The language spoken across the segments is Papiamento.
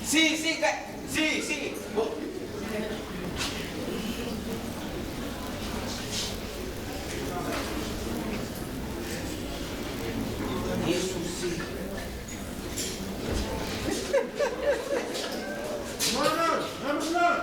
Si, si, si, si, bo. Hesus si. Manan, hemsnan!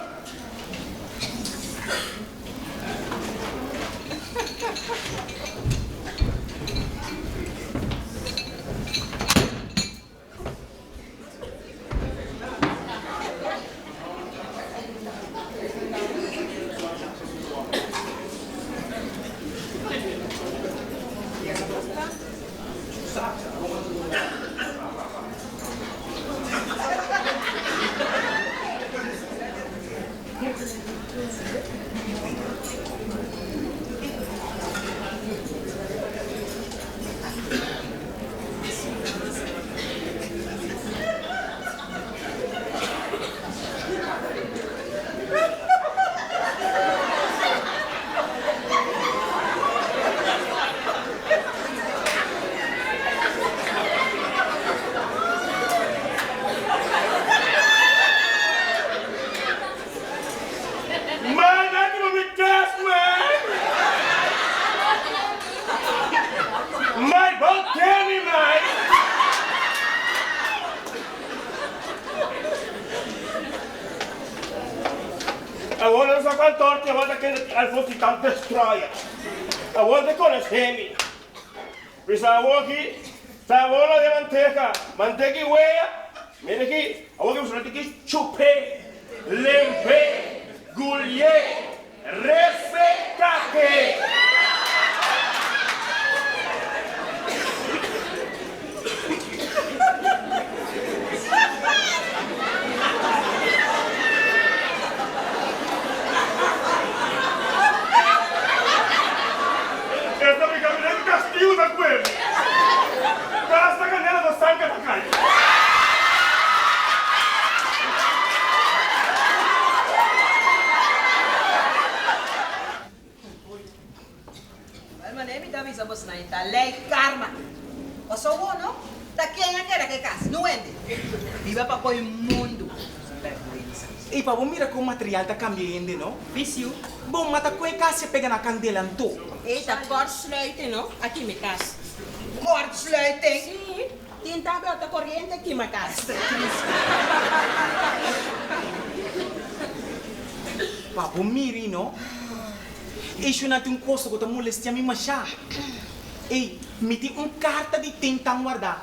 Man, nan di bo mi kas, man! Mai, bo temi, mai! Awor nan sa cual torti awor ta kende ti Alfonso di tan destroyer. Awor ta conoce mi. Bisa awor ki ta bola de manteca, manteca y wea. Mira aki, awor ki boso tin ki chup'é, lemp'é, gulié, refekak'é. Esta mi camina di castigo ta cuer. Basta canela ta sanka ta cay. Wel manera mi ta bisa bosnan e ta ley karma. Paso bo no ta ken a keda ke kas, no wende. Biba pa koy mundu. Sin berguensa. Ey pa bo mira kon material ta kambia hende no. Bisiu. Bo mata ku e kas ya pega na kandela anto. Ey ta kortsluiting no a kima e kas. Kortsluiting? Si, tin tambe ota koriente a kima kas. Pa bo miri no. Eshonan tin un cosa cu ta molestia mi masha. Ey, mi tin un carta di tin tan warda.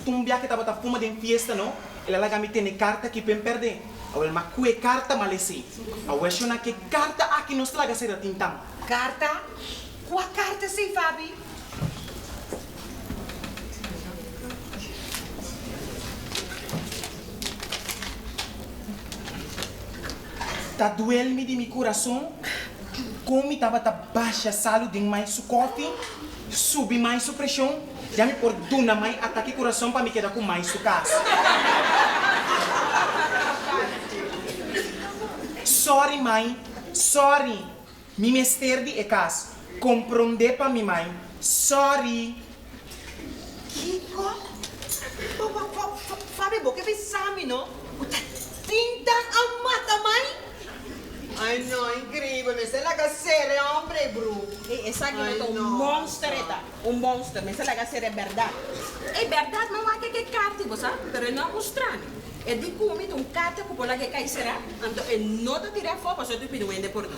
Un bia cu e tabata fuma den fiesta no, el a laga mi tene carta aki pen perde. Awel ma cu e carta malesé. Awel eshonan cu e carta aki nos ta laga cera tin tan. Carta? Cua carta esey, Fabi? Ta duel mi di mi kurason kon mi tabata basha salu den mai su kòfi, subi mai su preshon, ya mi por duna mai atake kurason pa mi keda ku mai su kas. Sòri mai, sòri, mi mester di e kas, komprondé pa mi mai, sòri. Kiko? Fabi bo ke bisa mi no ku ta tintan a mata mai? Ay no increíble mester laga ser e hombre bru. Ey esaki no ta un monster e ta un monster mester laga ser e berdad. Ey berdad mi a wak e ke karti bo sa pero e no a mustra mi e di ku mi ta un karta ku por laga e kai sera anto e no ta tira afo pasobra e ta pidi un hende pordon.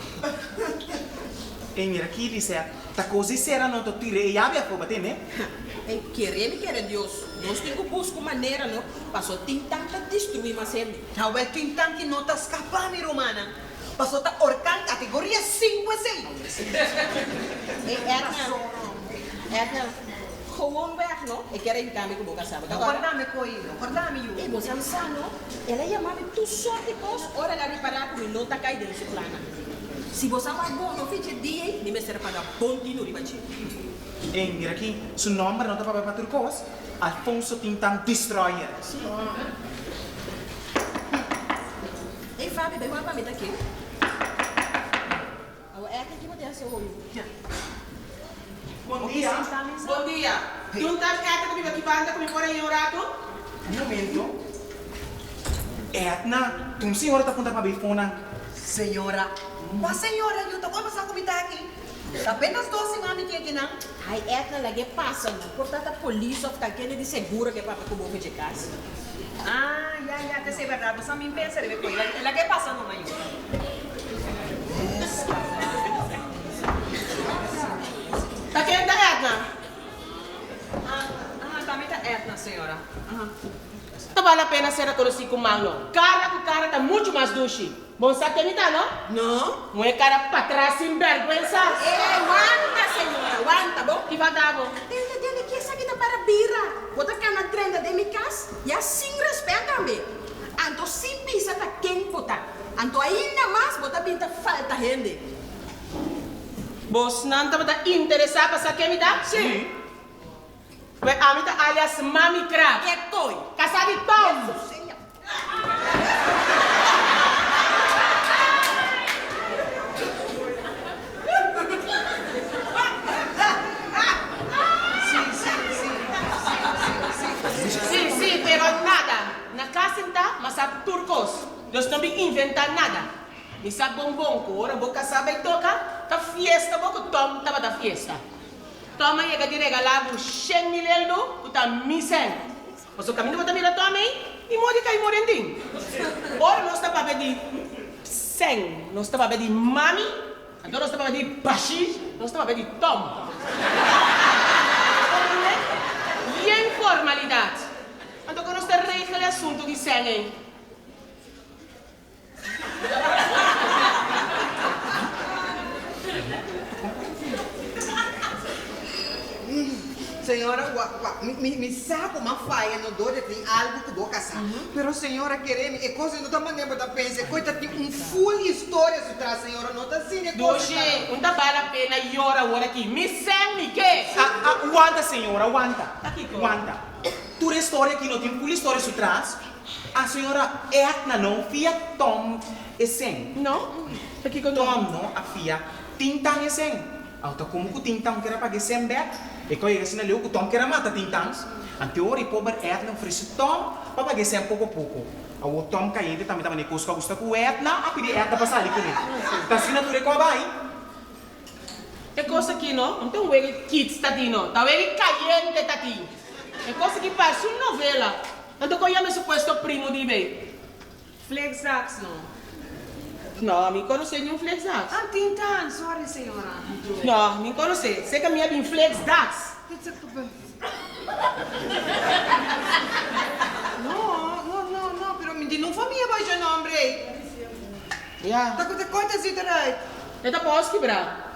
Ey mira ki dice. Ta cos di cera no ta tira e yabi afo, ba tende? Ey, kere mi kere Dios, nos tin cu busca un manera no, paso tin tan ta destrui mas hende. Awel tin tan ki no ta scapa mi rumannan, paso ta orkan categoria cinco esey. Ey Edna, Edna, gewoon weg no, e kier a hinca mi cu bo casa, bo ta No corda? corda mi coy, no corda mi yu. Ey, bo sa sa no, el a yama mi tur soort di cos ora el a ripara cu mi no ta cay den su plannan. Si bo sa wak bon no ficha e dia ei, mi mester a paga bon tinu riba dje. Ey, mira aki, su nomber no ta papia pa tur cos, Alfonso Tintan Destroyer. Sí. Ey, Fabi, bay wak pa mi ta ke. Awo Edna, ki bo tin hasi hoyu? Bon dia. Bon dia. Tin un tal Edna ta biba aki banda cu mi por a hei un rato? Un momento. Edna, ta un señora ta puntra pa bay fonan. Señora? Cua señora, yu? Ta cua pasa cu mi ta aki? Ta apenas dos siman mi tin akinan. Ay Edna, lag'e pasa no. Por ta ta polis of ta kende di seguro ke papia cu bo for dje cas. Ah, ya, ya, ta esey berdad. Bo sa mi pensa riba e coy. Lag'e pasa numa, yu. Ta ken ta Edna? Ah, ah, ta mi ta Edna, señora. Aha. Ta bal la pena ser reconocí cu man no. Cara cu cara ta mucho mas dushi. Bon sa ken mi ta no? No. Muhe cara patras sin berguensa. Eh, wanta señora, wanta bo. Ki falta bo? Tende, tende, ki esaki ta para bira? Bo ta cana drenta den mi cas, ya sin respet tambe. Anto sin bisa ta ken bo ta. Anto ainda mas bo ta bin ta falta hende. Bosnan tabata interesá pa sa ken mi ta? Sí. Pues ami ta alias Mami Krab. Ke koy? Kasá di Tom. Sí, sí, pero nada. Na kas sintá, ma sa tur kos. Nos no bin inventá nada. Mi sa bon bon ku ora bo kasá bai toka, ta fiesta bo ku Tom tabata fiesta. Tom a yega di regalá bo 100,000 eldo ku ta mi sèn. Pasobra kaminda bo ta mira Tom ei, mi modi kai morendin. Ora nos ta papia di sèn, nos ta papia di mami, anto nos ta papia di bashi, nos ta papia di Tom. Comprende? Yen formalidat. Anto kon nos ta regla e asuntu di sèn ei? Señora, wa, wa, mi, mi, mi sa ku m'a faya no dor di tin algu ku bo kasá. Pero señora, kere mi, e kos ei no ta manera bo ta pensa. E kos ta tin un full historia su tras, señora. No ta asina e kos ei ta. Dushi, un ta bal la pena yora awor aki. Mi sèn mi ke. A, a, wanta señora, wanta. Ta kiko? Wanta. Tur e storia aki no tin full historia su tras. A señora Edna no fia Tom e sen. No, pakiko no? Tom no a fia Tintan e sen. Aw ta como cu Tintan kier a paga e sen bek? E ko yega asina leu cu Tom kier a mata Tintan. Anteor e pober Edna ofrece Tom pa paga e sen poco poco. Awor Tom cayente tambe tabata e cos cu a gusta cu Edna a pidi Edna pa sali cune. Ta asina tur e ko a bay. E cos aki no, no ta un wega kids ta tin no, ta wega cayente ta tin. E cos aki parece un novela. Anto con yama e supuesto primo di bay? Flexdax no. No, mi conoce niun Flexdax. Ah, Tintan, sorry señora. No, mi conoce. Seca mi a bin Flexdax. No, no, no, no, pero mi di no famia bay dje nombre ey. Ya. Ta cu ta con ta zit eruit? E ta pos kibra.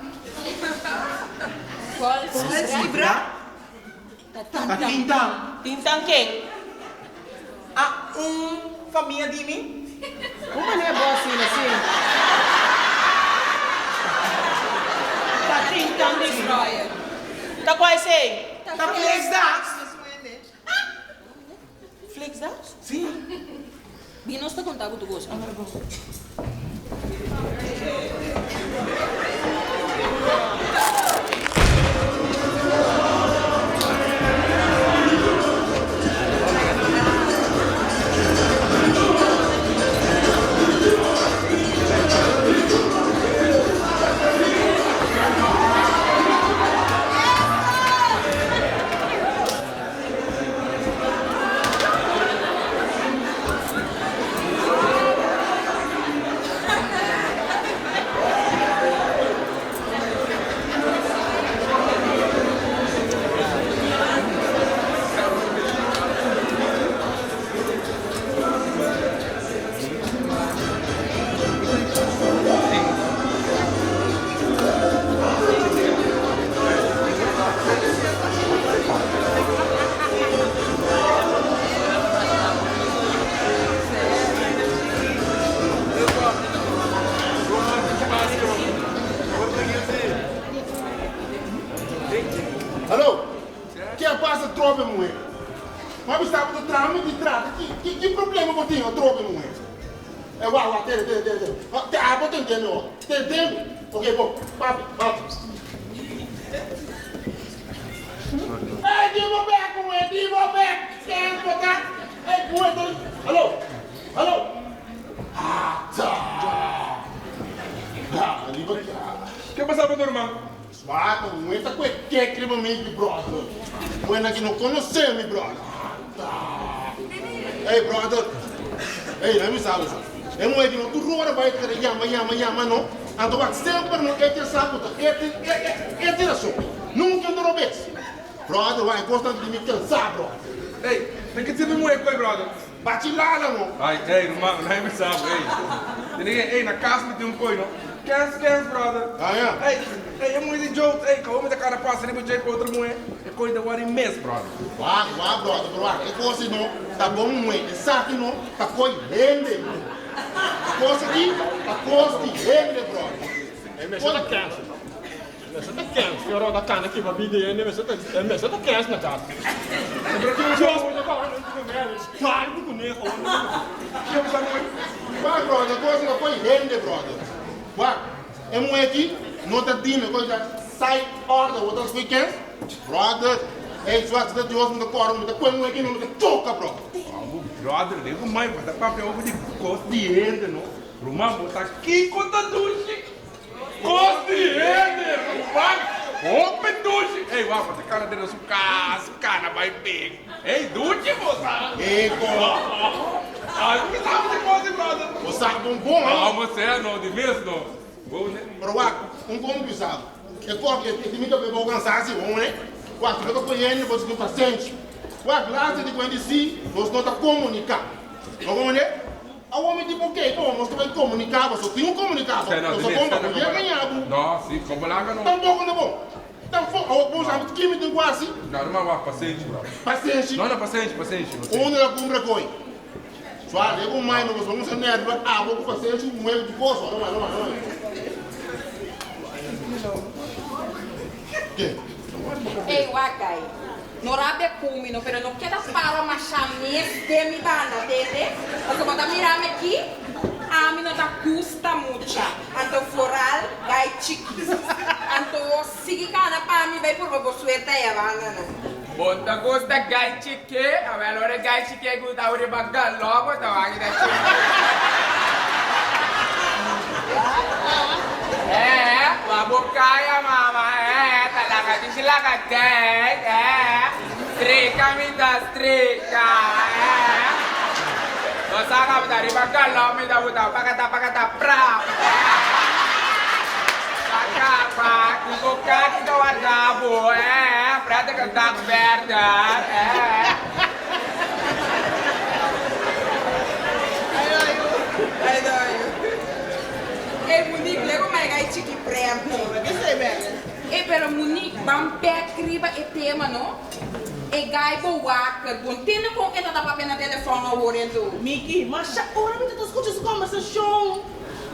Pols kibra? Ta Tintan. Tintan ken? A un famia di mi. Un manera bo asina si. Ta Tintan di mi. Ta kua esei? Ta Flexdax. Flexdax? Si. Di nos ta conta cu tu goza. Hallo, ke a pasa atrobe muhe? Bo a bisa bo ta traha mi di trata, ki ki problema bo tin atrobe muhe? E wak wak tene tene tene tene, te abo tende mi ora, tende mi, ok bo, papia papia. Ey di bo bek muhe, di bo bek, ken bo ta, ey muhe ta, hallo, hallo. normal. Zwaar, no ta ku e kek riba mi, mi brother. Buena ki no konosé mi, brother. Ey, brother. Ey, laat mi sa bo. E muhé ki no tur ora bai ta kere yama, yama, yama, no. Anto wak semper no e tin sa ku ta e tin, e, e, e tin rason. Nunka no robes. Brother, wak e kosnan di mi kansá, brother. Ey, den ke sirbi muhé ku ei, brother? Bachi lala no. Ay, ey, ruman, no mi sa bo, ey. Tene ke, ey, na kas mi tin un koi, no. Kens, kens, brother. Ah, ya. Ey, ey, e muhé di Jones, ey, kawo mi ta kana pasa riba dje ku otro muhé, e koi ta wòri mes, brother. Wak, wak, brother, pero wak, e kos ei no ta bon muhé, esaki no ta koi hende. E kos aki ta kos di hende, brother. E mester ta kens. Mester ta kens, ki ora ta kana kiba bida i hende mester ta, e mester ta kens na kas. Dios mi ta kòrda nan ku meri skarpi kuné gewoon. Kiko bo sa mooi? Wak brother, kos no koy hende brother. Wak, e muhé aki no ta dime koy ta sai order bo ta skui kens? Brother, ey zwak si ta Dios mi ta kòrda mi ta koy muhé aki no mi ta choka brother. Amo brother, den ku mai bo ta papia over di kos di hende no. Ruman bo sa kiko ta dushi? Kos di hende ruman hopi dushi. Ey wak bo ta kana den su kas kana bai bek. Ey dushi bo sa. Eko. Ay bo sa di kos di brother. Bo sa bon bon ha. Amo sea no di mes no. Bo ne. Pero wak un kon bisa bo. E kòk e tin mi kabes bo kansa si bon he. Wak si bo ta kohe hende bo tin pasenshi. Wak laatste di kuenti si nos no ta komunika. Bo komprende? Awor mi di bo ke bo nos ta bai komuniká bo so tin un komuniká bo so so bon pa bo yega ña bo. No, si, kon bo laga no. Tampoko no bon. Tampo awor bo sa ki mi tin ku hasi. No, no mas wak pasenshi bro. Pasenshi. No, no pasenshi, pasenshi. Unda ta kumpra koi? Suave ku mai no pasobra un sa nervio abo ku pasenshi ku muhé ku kos no mai no mai no mai. Ke? Ey wak guy. No rabia ku mi no, pero no keda para masha mes den mi banda, tende? Pasobra bo ta mira mi aki, ami no ta gusta mucha, anto foral gai chikis. Anto sigui kana pa mi bai purba bo suerte aya banda no. Bo ta gusta gai chiki? Awel ora gai chiki gusta bo riba galó bo ta wak ta chiki. Eh, wa bo kaya mama eh, ta laga dishi laga dijk eh, strika mi ta strika eh. Bo sa ka bo ta riba galó mi ta buta pakata pakata pra eh. Ta kaba ku bo kaki ta warda bo eh, prettige dag verder eh. Ey Monique, lego mai gai chiki prempo. Ey pero Monique, ban bek riba e tema no. E gai bo waker, bo ntende kon e ta ta papia na telefon awor ento. Miki, masha ora mi ta ta skucha su kombersashon.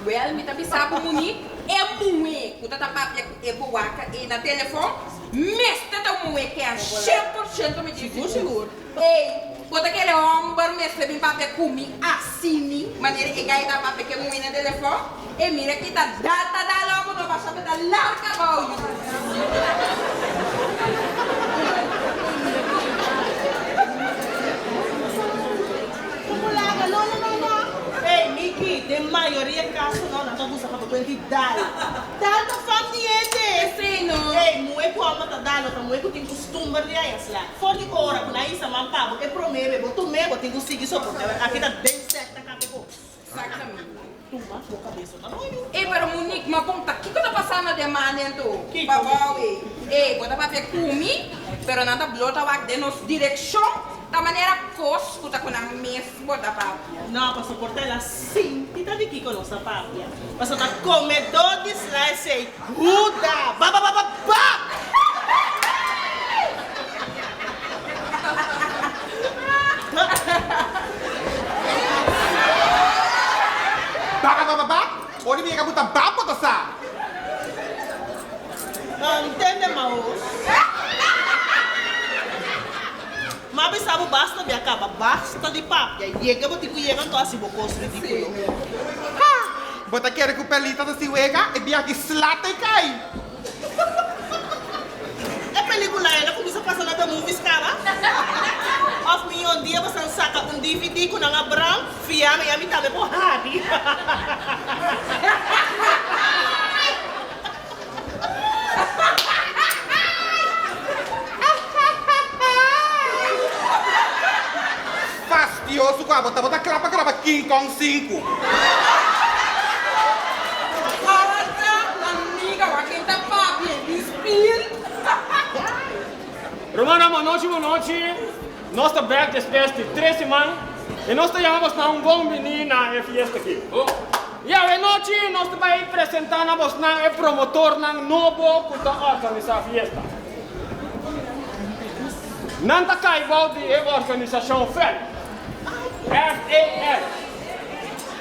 Wel, mi ta bisa bo Monique, e muhe ku ta ta papia ku e bo waker ey na telefon, mester ta un muhe ken 100% mi tin sigur. Ey, bo ta kere homber mester bin papia ku mi asini, manera e gai ta papia ku e muhé na telefon? E mira ki ta dal ta dal oko no basha ta larga abou yu. Como laga? No, no, no, no. Ey, Miki, den mayoria kaso no, nan ta gusta pa bo kuenti dal. Dal ta fam di hende. Esei no. Ey, muhé ku homber ta dal, no ta muhé ku tin kustumber di haña sla. For di ora ku nan hisa man pa bo e promé be bo tumé bo tin ku sigui soportá wèl aki ta den sèkta kape bo. Exactamente. Tuma bo kabes no ta noyo. Ey pero Monique ma bon ta kiko ta pasando den mane anto? Kiko? Pa bou ey. Ey bo ta papia ku mi pero nan ta blo ta wak den nos direkshon ta manera kos ku ta ku nan mes bo ta papia. No pa soportá el a sinti ta di kiko nos ta papia pasobra ta komedó di sla esey Huda ba ba ba ba ba. Ba ba ba ba ba, ora mi yega bo ta ba bo ta sa. Ntende Maos. M'a bisa bo basta mi a kaba, basta di papia, yega bo tin ku yega anto hasi bo kos ridikulo. Ha! Bo ta kere ku Perlita ta si wega? E biaha ki sla ta e kai. E pelikula ei a kuminsá pasa na The Movies kaba? Òf mion dia boso a saka un dvd ku nan a brand fia mi i ami tambe por hari. abo tabata kla pa graba King Kong sinku. Ata amiga wak ken ta papia di spiel. Rumannan bonochi bonochi, nos ta bek despues di tres siman i nos ta yama bosnan un bon bini na e fiesta aki. I awe nochi nos ta bai presenta na bosnan e promotornan nobo ku ta organisá fiesta. Nan ta kai bou di e organisashon fel, FEL.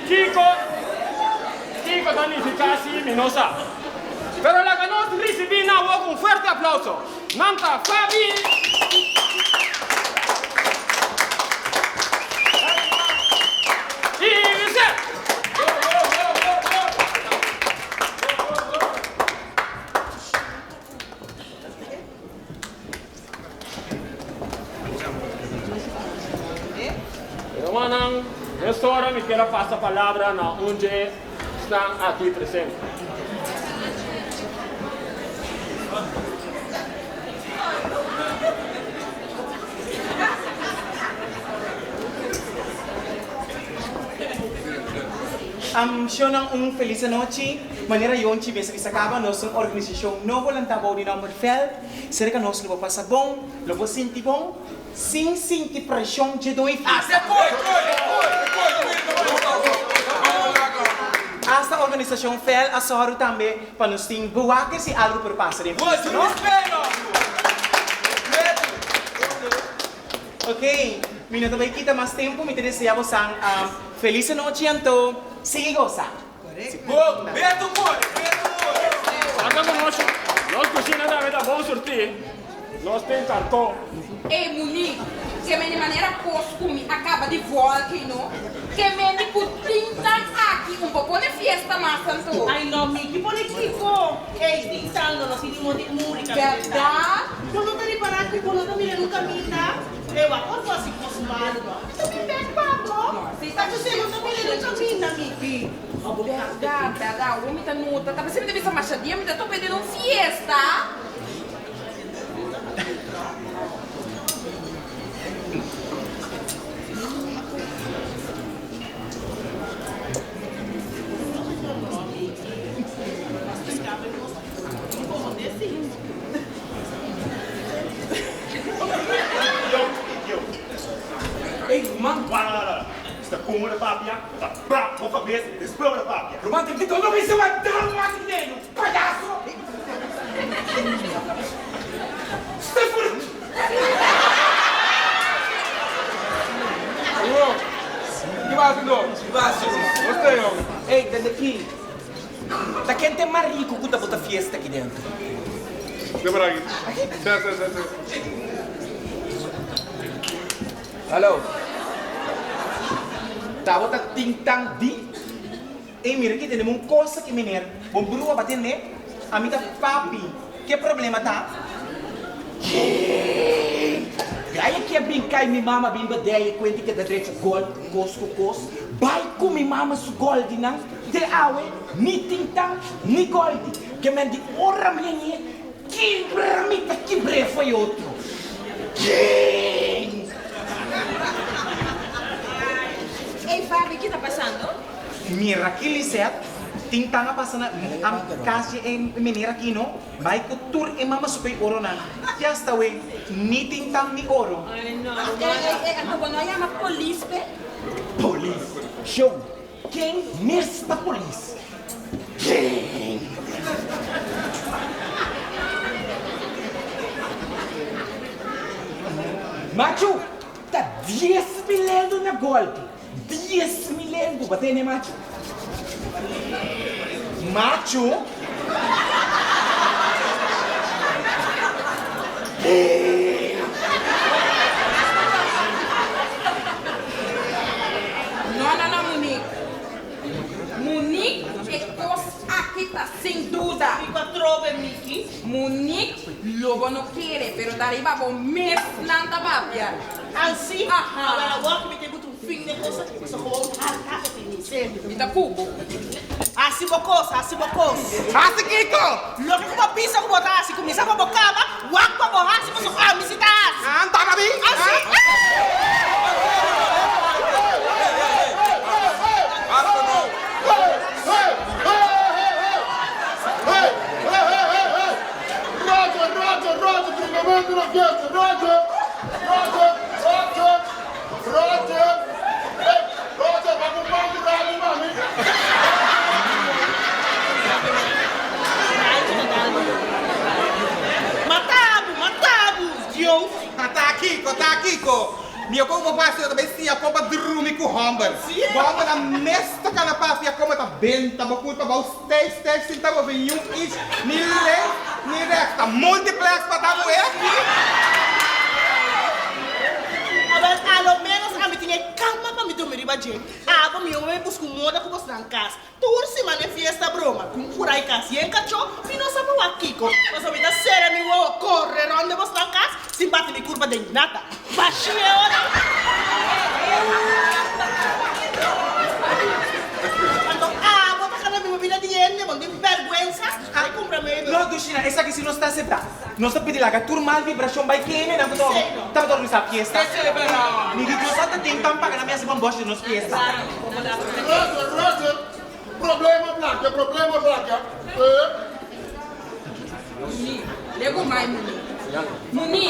Kiko kiko ta nifiká si mi no sa. Pero laga nos risibí nan awor ku un fuerte aplauso. Nan ta Fabi! I Lisette! Hermannan, mesora mi kier a pasa palabra na un dje esnan aki presente. Shownan un felis anochi. Manera Yonchi mester bisa caba, nos ta un organisacion nobo lanta bou di nomber Veld. Serka nos lo bo pasa bon, lo bo sinti bon, sin sinti presion dje doi fiesta. Asta organisacion Veld a sòru tambe pa nos tin bewaker si algo por pasa den fiesta, no? Ok, mi no ta bay kita mas tempo, mi ta desea bosan felis anochi anto sigui gosa. Ata ku nos, nos kushina tambe ta bon surtí, nos tin karkó. Ey Monique, ke mende manera kos ku mi a kaba di vòlki no, ke mende ku tin tan aki un bo pone fiesta mas anto. Ay no Miki pone kiko, ey tin tan lo no tin ni mondi muri kaminda. Bèrdat? Bo no ta ripará ku bo no ta mira nu kaminda? Ewa, ora bo hasi kos malu no. Mi ta bin bek pa bo. Ta ku se bo ta mira nu kaminda Miki. Bèrdat, bèrdat, awor mi ta nota, ta parse mi ta bisa masha dia mi ta topa den un fiesta. Ey ruman, wara wara wara. Sta como ta papia, ta brap bo cabes despues bo ta papia. Ruman ta grita, no bisa wa dal mas dinero, payaso! Sta for. Ruman, ki basa no? Ki basa no? Nos ta yong. Ey, tende aki. Ta ken ta e mariku ku ta bota fiesta aki dentro? Te por aki. Sè, sè, sè, sè. Hallo. Ta bo ta tin tan di? Ey mira ki tenemos un cosa ki meneer bo brua ba tende ami ta papi ke problema ta? Yey! Gaya ke bin kai mi mama bin badei e kuenti ke ta drecha gol kos ku kos bai ku mi mama su gol di nan te awe ni tin tan ni gol di ke men di ora mi a ñe kibra mi ta kibr'é fo'i otro. Yey! Ey Fabi ki ta pasando? Mira ki Lisette tin tan a pasa na am cas dje e meneer aki no bai cu tur e mama su pey oro nan te hasta awe ni tin tan ni oro. Ey ey ey anto bo no a yama polis pe? Polis? Show ken mes ta polis? Ken? Machu ta 10,000 euro na golpi. 10,000 euro bo tene machu? Machu? No no no Monique. Monique e kos aki ta sin duda. Kiko atrobe Miki? Monique lo bo no kere pero ta riba bo mes nan ta papia. Ansi, Aha. awor awor ku mi tin buta un fin den kos aki, pasobra gewoon harta e tin mi serio. Mi ta ku bo. Hasi bo kos, hasi bo kos. Hasi kiko? Loke ku bo bisa ku bo ta hasi, kuminsá pa bo kaba, wak pa bo hasi, pasobra ami si ta hasi. Anta, Gabi. Ansi. kiko? Mi a komo pastor ta bai siña kon pa drumi ku hòmber. Bo hòmbernan mes ta kana papia komo ta benta bo kurpa bou steif steif sin ta move niun inch ni links ni rechts. Ta multiplex pa ta muhé aki. Awel a lo menos ami tin e kama pa mi drumi riba dje. Abo mi homber bai buska un moda ku bosnan kas. Tur siman e fiesta broma ku un kurai kas yen kachó, mi no sa pa wak kiko, pasobra mi ta sera mi wowo kore rònt den bosnan kas sin bati mi kurpa den nada. Bashí e ora. Anto abo ta kana biba bida di hende, bo no tin bèrgwensa? Bai kumpra meubel. No, Dushina, esaki si nos ta aseptá. Nos ta pidi laga tur mal vibrashon bai kende nan ku ta tabata organisá fiesta. Ni di Dios a ta den tan paga nan mi hasi bòmbòshi den nos fiesta. Roger, Roger, problema placa, problema placa, eh. Muni, lego mai Muni. Muni,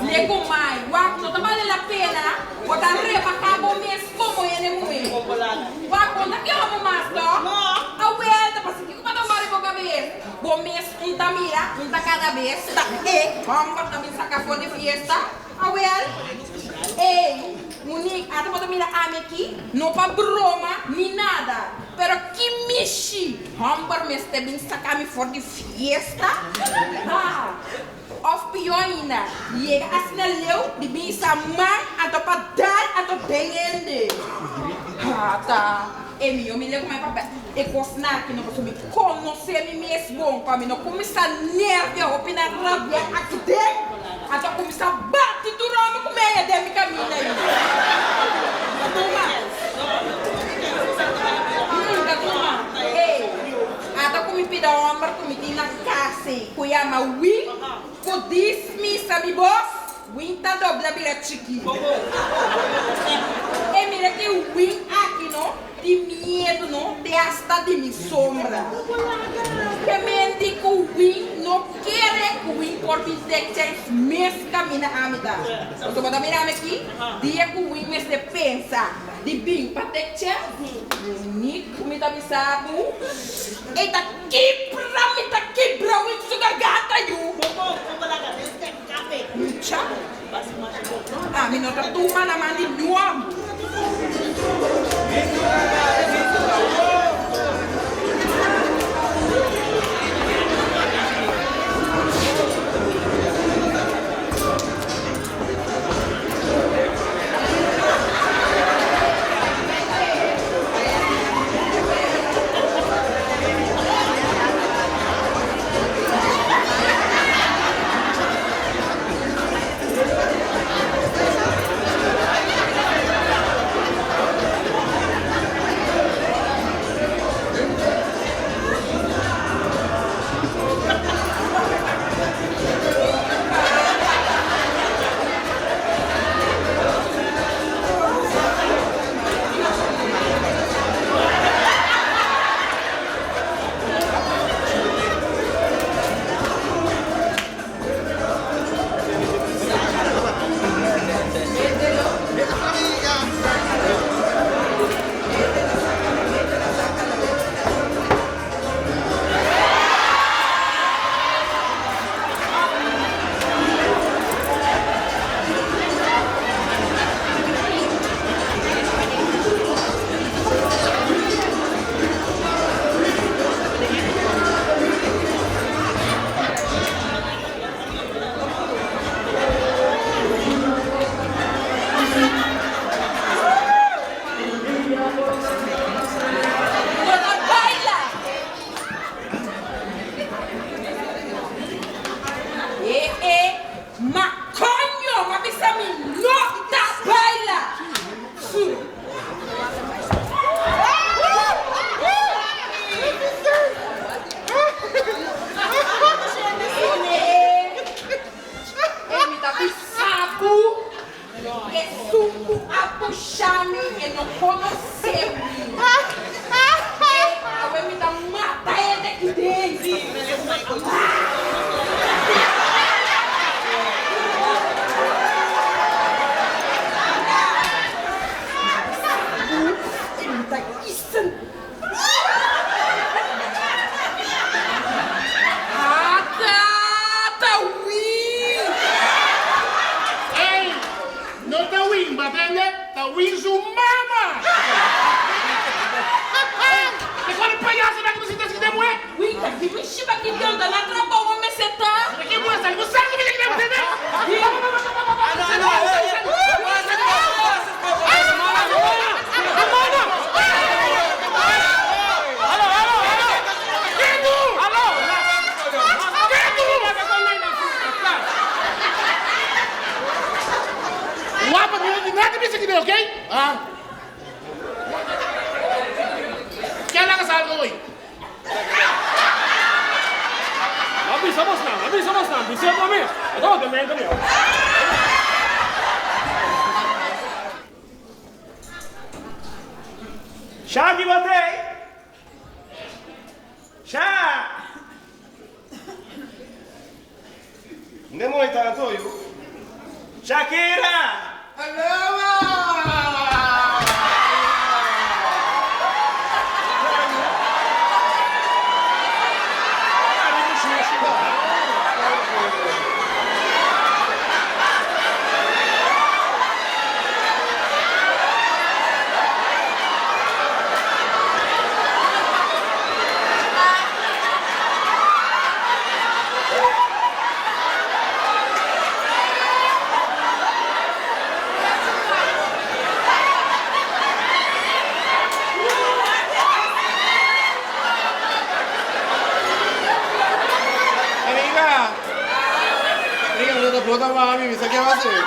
lego mai, wak no ta bale la pena bo ta rebahá bo mes komo hende muhé. Wak bo no ta kere bo mas to? Awel ta pasa kiko pa ta wòri bo kabes? Bo mes un ta mira, un ta kada bes ta e hòmber ta bin saka for di fiesta. Awel, ey, Monique, ata bo ta mira ami aki, no pa broma ni nada, pero ki mishi hòmber mester bin saka mi for di fiesta? Ha! Òf pió ainda, yega asina leu di bin sa man anto pa dal anto den hende. Ha ta e mihó mi legu mai papia e kosnan aki no pasobra mi konosé mi mes bon pa mi no kuminsá nervia hopi na rabia aki den anto kuminsá bati tur hòmber ku mi haya den mi kaminda ei. Ta tuma. Ta tuma. Ey, ata ku mi pida hòmber ku mi tin na kas ei ku yama Win ku dismisa mi bos. Win ta dobla bira chiki. E mira ki Win aki no tin miedu no te hasta di mi sombra. Ke men di ku Win no kere ku Win por bin tek chens mes kaminda ami ta. Pasobra bo ta mira ami aki dia ku Win mester pensa di bin pa tek chens ni ku mi ta bisa bo e ta kibra mi ta kibra Win su garganta yu. Mucha, ami no ta tuma na man di nuam. aki Dios ta nan trabou bo mester ta. Ki bo a sali bo sa ku mi ta keda bo tende. Wapa mi no tin nada bisa kibé ok? Ah. Ken laga salga hoy? No bisa bos nan, no bisa bos nan, bis'é bo mes. E tabata mente mi. Shaki bo tei? Sha! Nde mooi tanto yu. Shakira! Amiga, amiga, no te explota mami, mi sa qué va a hacer.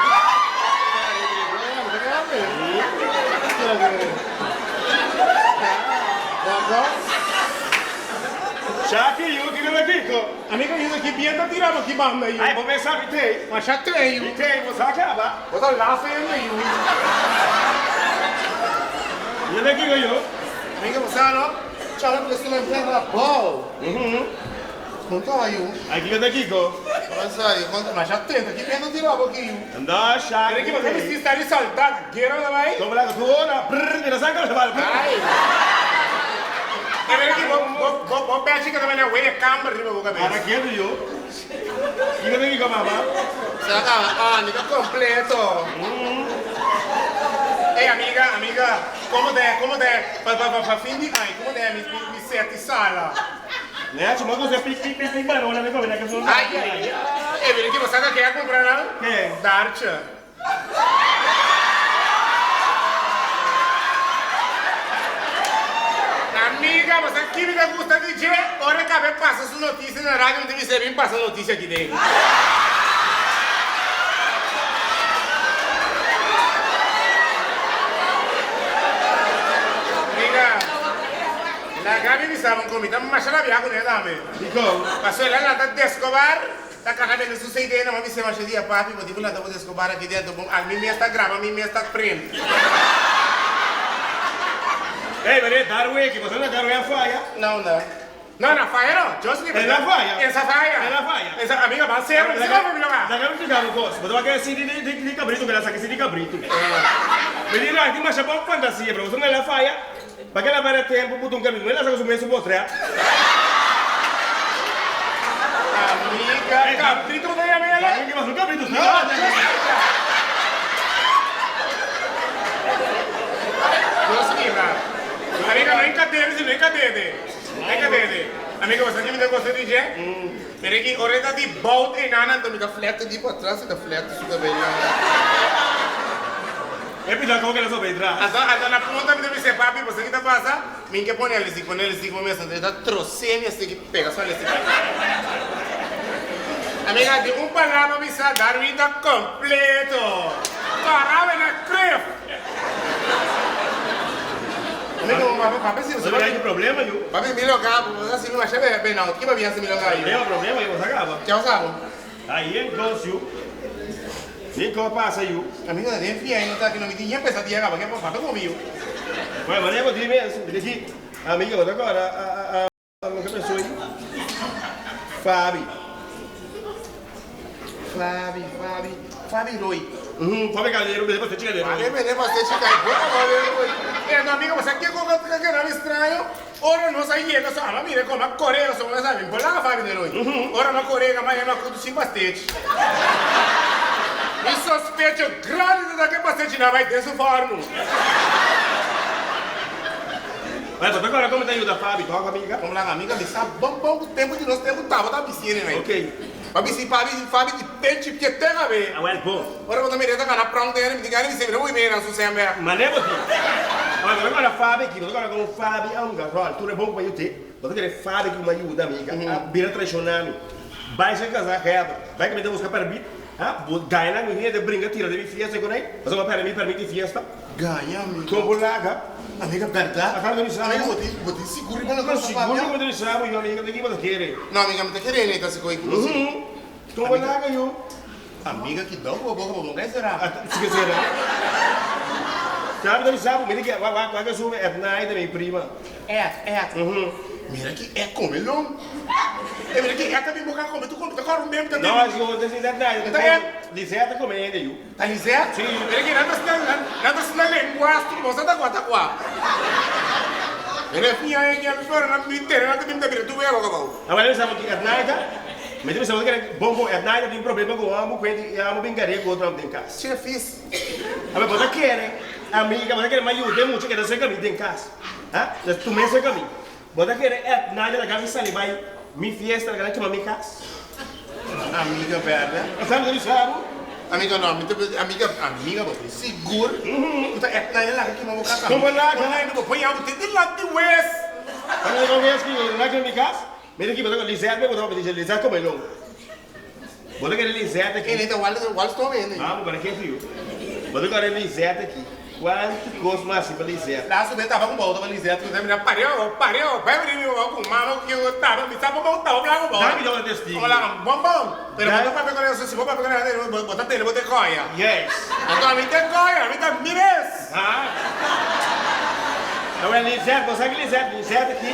Shaki yu kiko ta kiko? Amiga yu ta ki bien ta tira bo ki banda yu. Ay bo mes sa mi tei. Masha tei yu. Mi tei bo sa kaba. Bo ta lafa yu yu. Yu ta kiko yu? Amiga bo sa no? Chala porque su lembré na bou. Konta yu. Ay kiko ta kiko? Avansa yu konta masha tei ta ki bien ta tira bo ki yu. No Shaki. Mira ki bo ta bisti sta di salta gera na bai. Como la tu ora brr mira sanka bal brr. Ay. E mira ki bo bo bo bo pechi ka ta mena wea kamber riba bo kabes. Ara ketu yu. Kiko ta kiko mama? Sa kaba ah mi ta completo. Ey amiga amiga como ta como ta pa pa pa fin di aña como ta mi mi set di sala. Nea chuma ku se pik pik pik pik banana mi come na ke son. Ay ay ay. E mira ki bo sa ka ke a kumpra nan? Ke? Dartje. Amiga, bo sa ki mi ta gusta di dje? Ora e kabe pasa su notisia na radio mi ta bisa e bin pasa notisia aki den. Amiga. Laga mi bisa bo ku mi ta masha rabia ku ne tambe. Dikon? Pasobra el a lanta Descobar, ta kaga bende su CD na mami sema masha dia, Papi, bo tin ku lanta bo Descobar aki dentro bon al mi mes ta graba, mi mes ta print. Ey, meneer Darwin, ki pasobra na Darwin a faya? No, no. No, na faya no. Just libre. El a faya. Esa faya. El a faya. Esa, amiga, ban cero. Mi sa mi loga. Laga mi explica bo cos. Bo ta wak e CD di cabrito ku el a saka e CD cabrito. Mi di no, tin masha bon fantasia, pero pasobra el a faya. Pa kila perde tempu buta un cabrito, no el a saka su mes su potrea. Amiga, cabrito bo ta yama el? Laga mi mas un cabrito si. No, Dios libra. Amiga, no encadede, si no encadede. No encadede. Amiga, bo sa ki mi ta gosta di dje? Mira ki ora e ta di bout einan anto mi ta flèkte di por atras, e ta flèkte su cabello. E pida koke na sobe tras. Anto anto na punta mi ta bisa e papi boso ki ta pasa? Mi ke pone alestik pone alestik bo mes anto e ta trose mi esaki pega su alestik aki. Amiga di un palabra bisa Darwin ta completo. Parao e na kref. Amiga bo papi papi si Bo ta ki problema yu. Papi mi loka bo ta hasi mi masha benaudo ki pabia hasi mi loka yu. Problema problema yu bo sa kaba. Ke bo sa bo? Ahi en kos yu. Ni ko pasa yu. Ami no ta den fia no ta aki no mi tin yen pesa dia kaba ke por papia komi yu. Bueno manera bo tin mes mi di amiga bo ta kora a a loke penso ei Fabi. Fabi Fabi Fabi Roy. Uhum Fabi Calero bende pastechi Calero. Fabi bende pastechi Calero Fabi Roy. E no amiga bo sa kiko ke keda mi straño ora nos a yega so aba mira como a kore so bo sa mi por laga Fabi Roy ora mi a kore a maya mi a kutu sin pastechi. Mi sospecho grandi ta ta ke pastechi na bai den su forno. Bueno, bo ta kòrda kon mi ta yuda Fabi tòg, amiga? Kom laga, amiga, mi sa bon bon ku tempu di nos tempu tabata bisié den ei. Ok. Pa bisi Fabi, Fabi di penchi pie te kab'é. Awèl, bon. Ora bo ta mira e ta gana prònk den mi tin gana di bis'é, mira bo mira nan su sèn bèk. Manera bo tin. Awèl, bo ta kòrda Fabi aki, bo ta kòrda kon Fabi a hunga ròl tur e bon ku bo a yud'é. Bo ta kere Fabi ku mi a yuda, amiga, a bira traishoná mi. Bai sa kasa Heber, bai ku mi ta buska pèrbit, ha? Bo gaña nan ku hende bringa tira den mi fiesta ku nan, pasobra bo a pèrdè mi pèrmit di fiesta. Gaña, amiga. Kon bo laga? Amiga, bèrdat? Aka mi ta bisa bo. Amiga, bo tin, bo tin sigur riba loke bo ta papia? Sigur ku mi ta bisa bo, yu amiga, ta ki bo ta kere? No, amiga, mi ta kere neta si koe ku bo si. Kon bo laga, yu? Amiga, ki dou ku bo boka, bo no kai será. Si ke será. Sa mi ta bisa bo, mi ta ke, wak, wak, wak esun Edna ei ta mi prima. Ed, Ed. Mira ki Ed come lon. E mira ki Ed ta bin boca come tu come ta cor un bem ta No, si bo ta sinta Edna ei ta Ta Ed. Lisette ta come hende yu. Ta Lisette? Si. Mira ki nan ta sna nan ta sna lenguas tur bo sa ta cua ta cua. Mira e fia e ki a mi flora nan mi tere nan ta bin ta bira tu webo cabao. Awor mi sa bo ki Edna ei ta. Mi ta bisa bo ki bon bon Edna ei ta tin problema cu amo cu e amo bin gare cu otro amo den cas. Che fis. Awor bo ta kere amiga bo ta kere mi a yuda e mucha keda cerca mi den cas. Ha? Dus tu mes cerca mi. Bo ta kere et nadia laga mi sali bai mi fiesta laga nan kima mi cas? Amiga berde. Sa mi ta bisa bo? Amiga no, mi ta bisa, amiga, amiga bo tin sigur ku ta et nadia laga kima bo cas? Kon bo laga? Kon nadia bo pon yau bo tin dilanti wes. Kon nadia bo wes ki laga kima mi cas? Mira aki bo ta Lizette bo ta papia di Lizette come long. Bo ta kere Lizette aki. Ene ta wal wal stoma ene. Ah, bo kore ketu yu. Bo ta kore Lizette aki. Kuantu kos mas hasi pa Lizette. Laatste bes taba ku bouta pa Lizette ku mira pareo pareo bai bini mi bou ku mama ku kico taba mi sa bo bou taba blanco bou. Dami dor testigo. Como laga bon bon. Pero bo ta papia con eso si bo papia con eso bo ta tene bo te koya. Yes. Anto ami te koya ami ta mi bes. Ha. Awel Lizette bo sa ki Lizette Lizette aki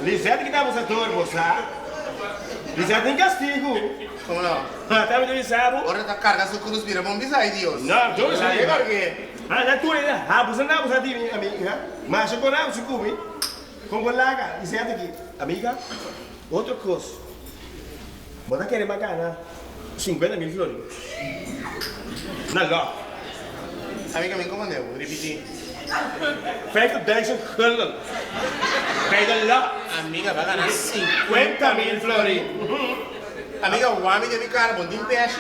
Lizette ki ta abusador bo sa. Lizette tin castigo. Como no? Ha ta mi ta bisa bo. Ora ta carga su cruz bira bon bisa ay Dios. No, yo bisa Sabe por ke. Ha na tur e abusa na abusa di mi amiga. Masha con abusa cu mi. Con bo laga Lizette aki. Amiga, otro cos. Bo ta kere ma gana 50.000 florin. Na lot. Amiga mi comprende bo, ripiti. 50.000 gulden. Bij de lot. Amiga ba gana 50.000 florin. Amiga wami den mi cara bon tin peshi.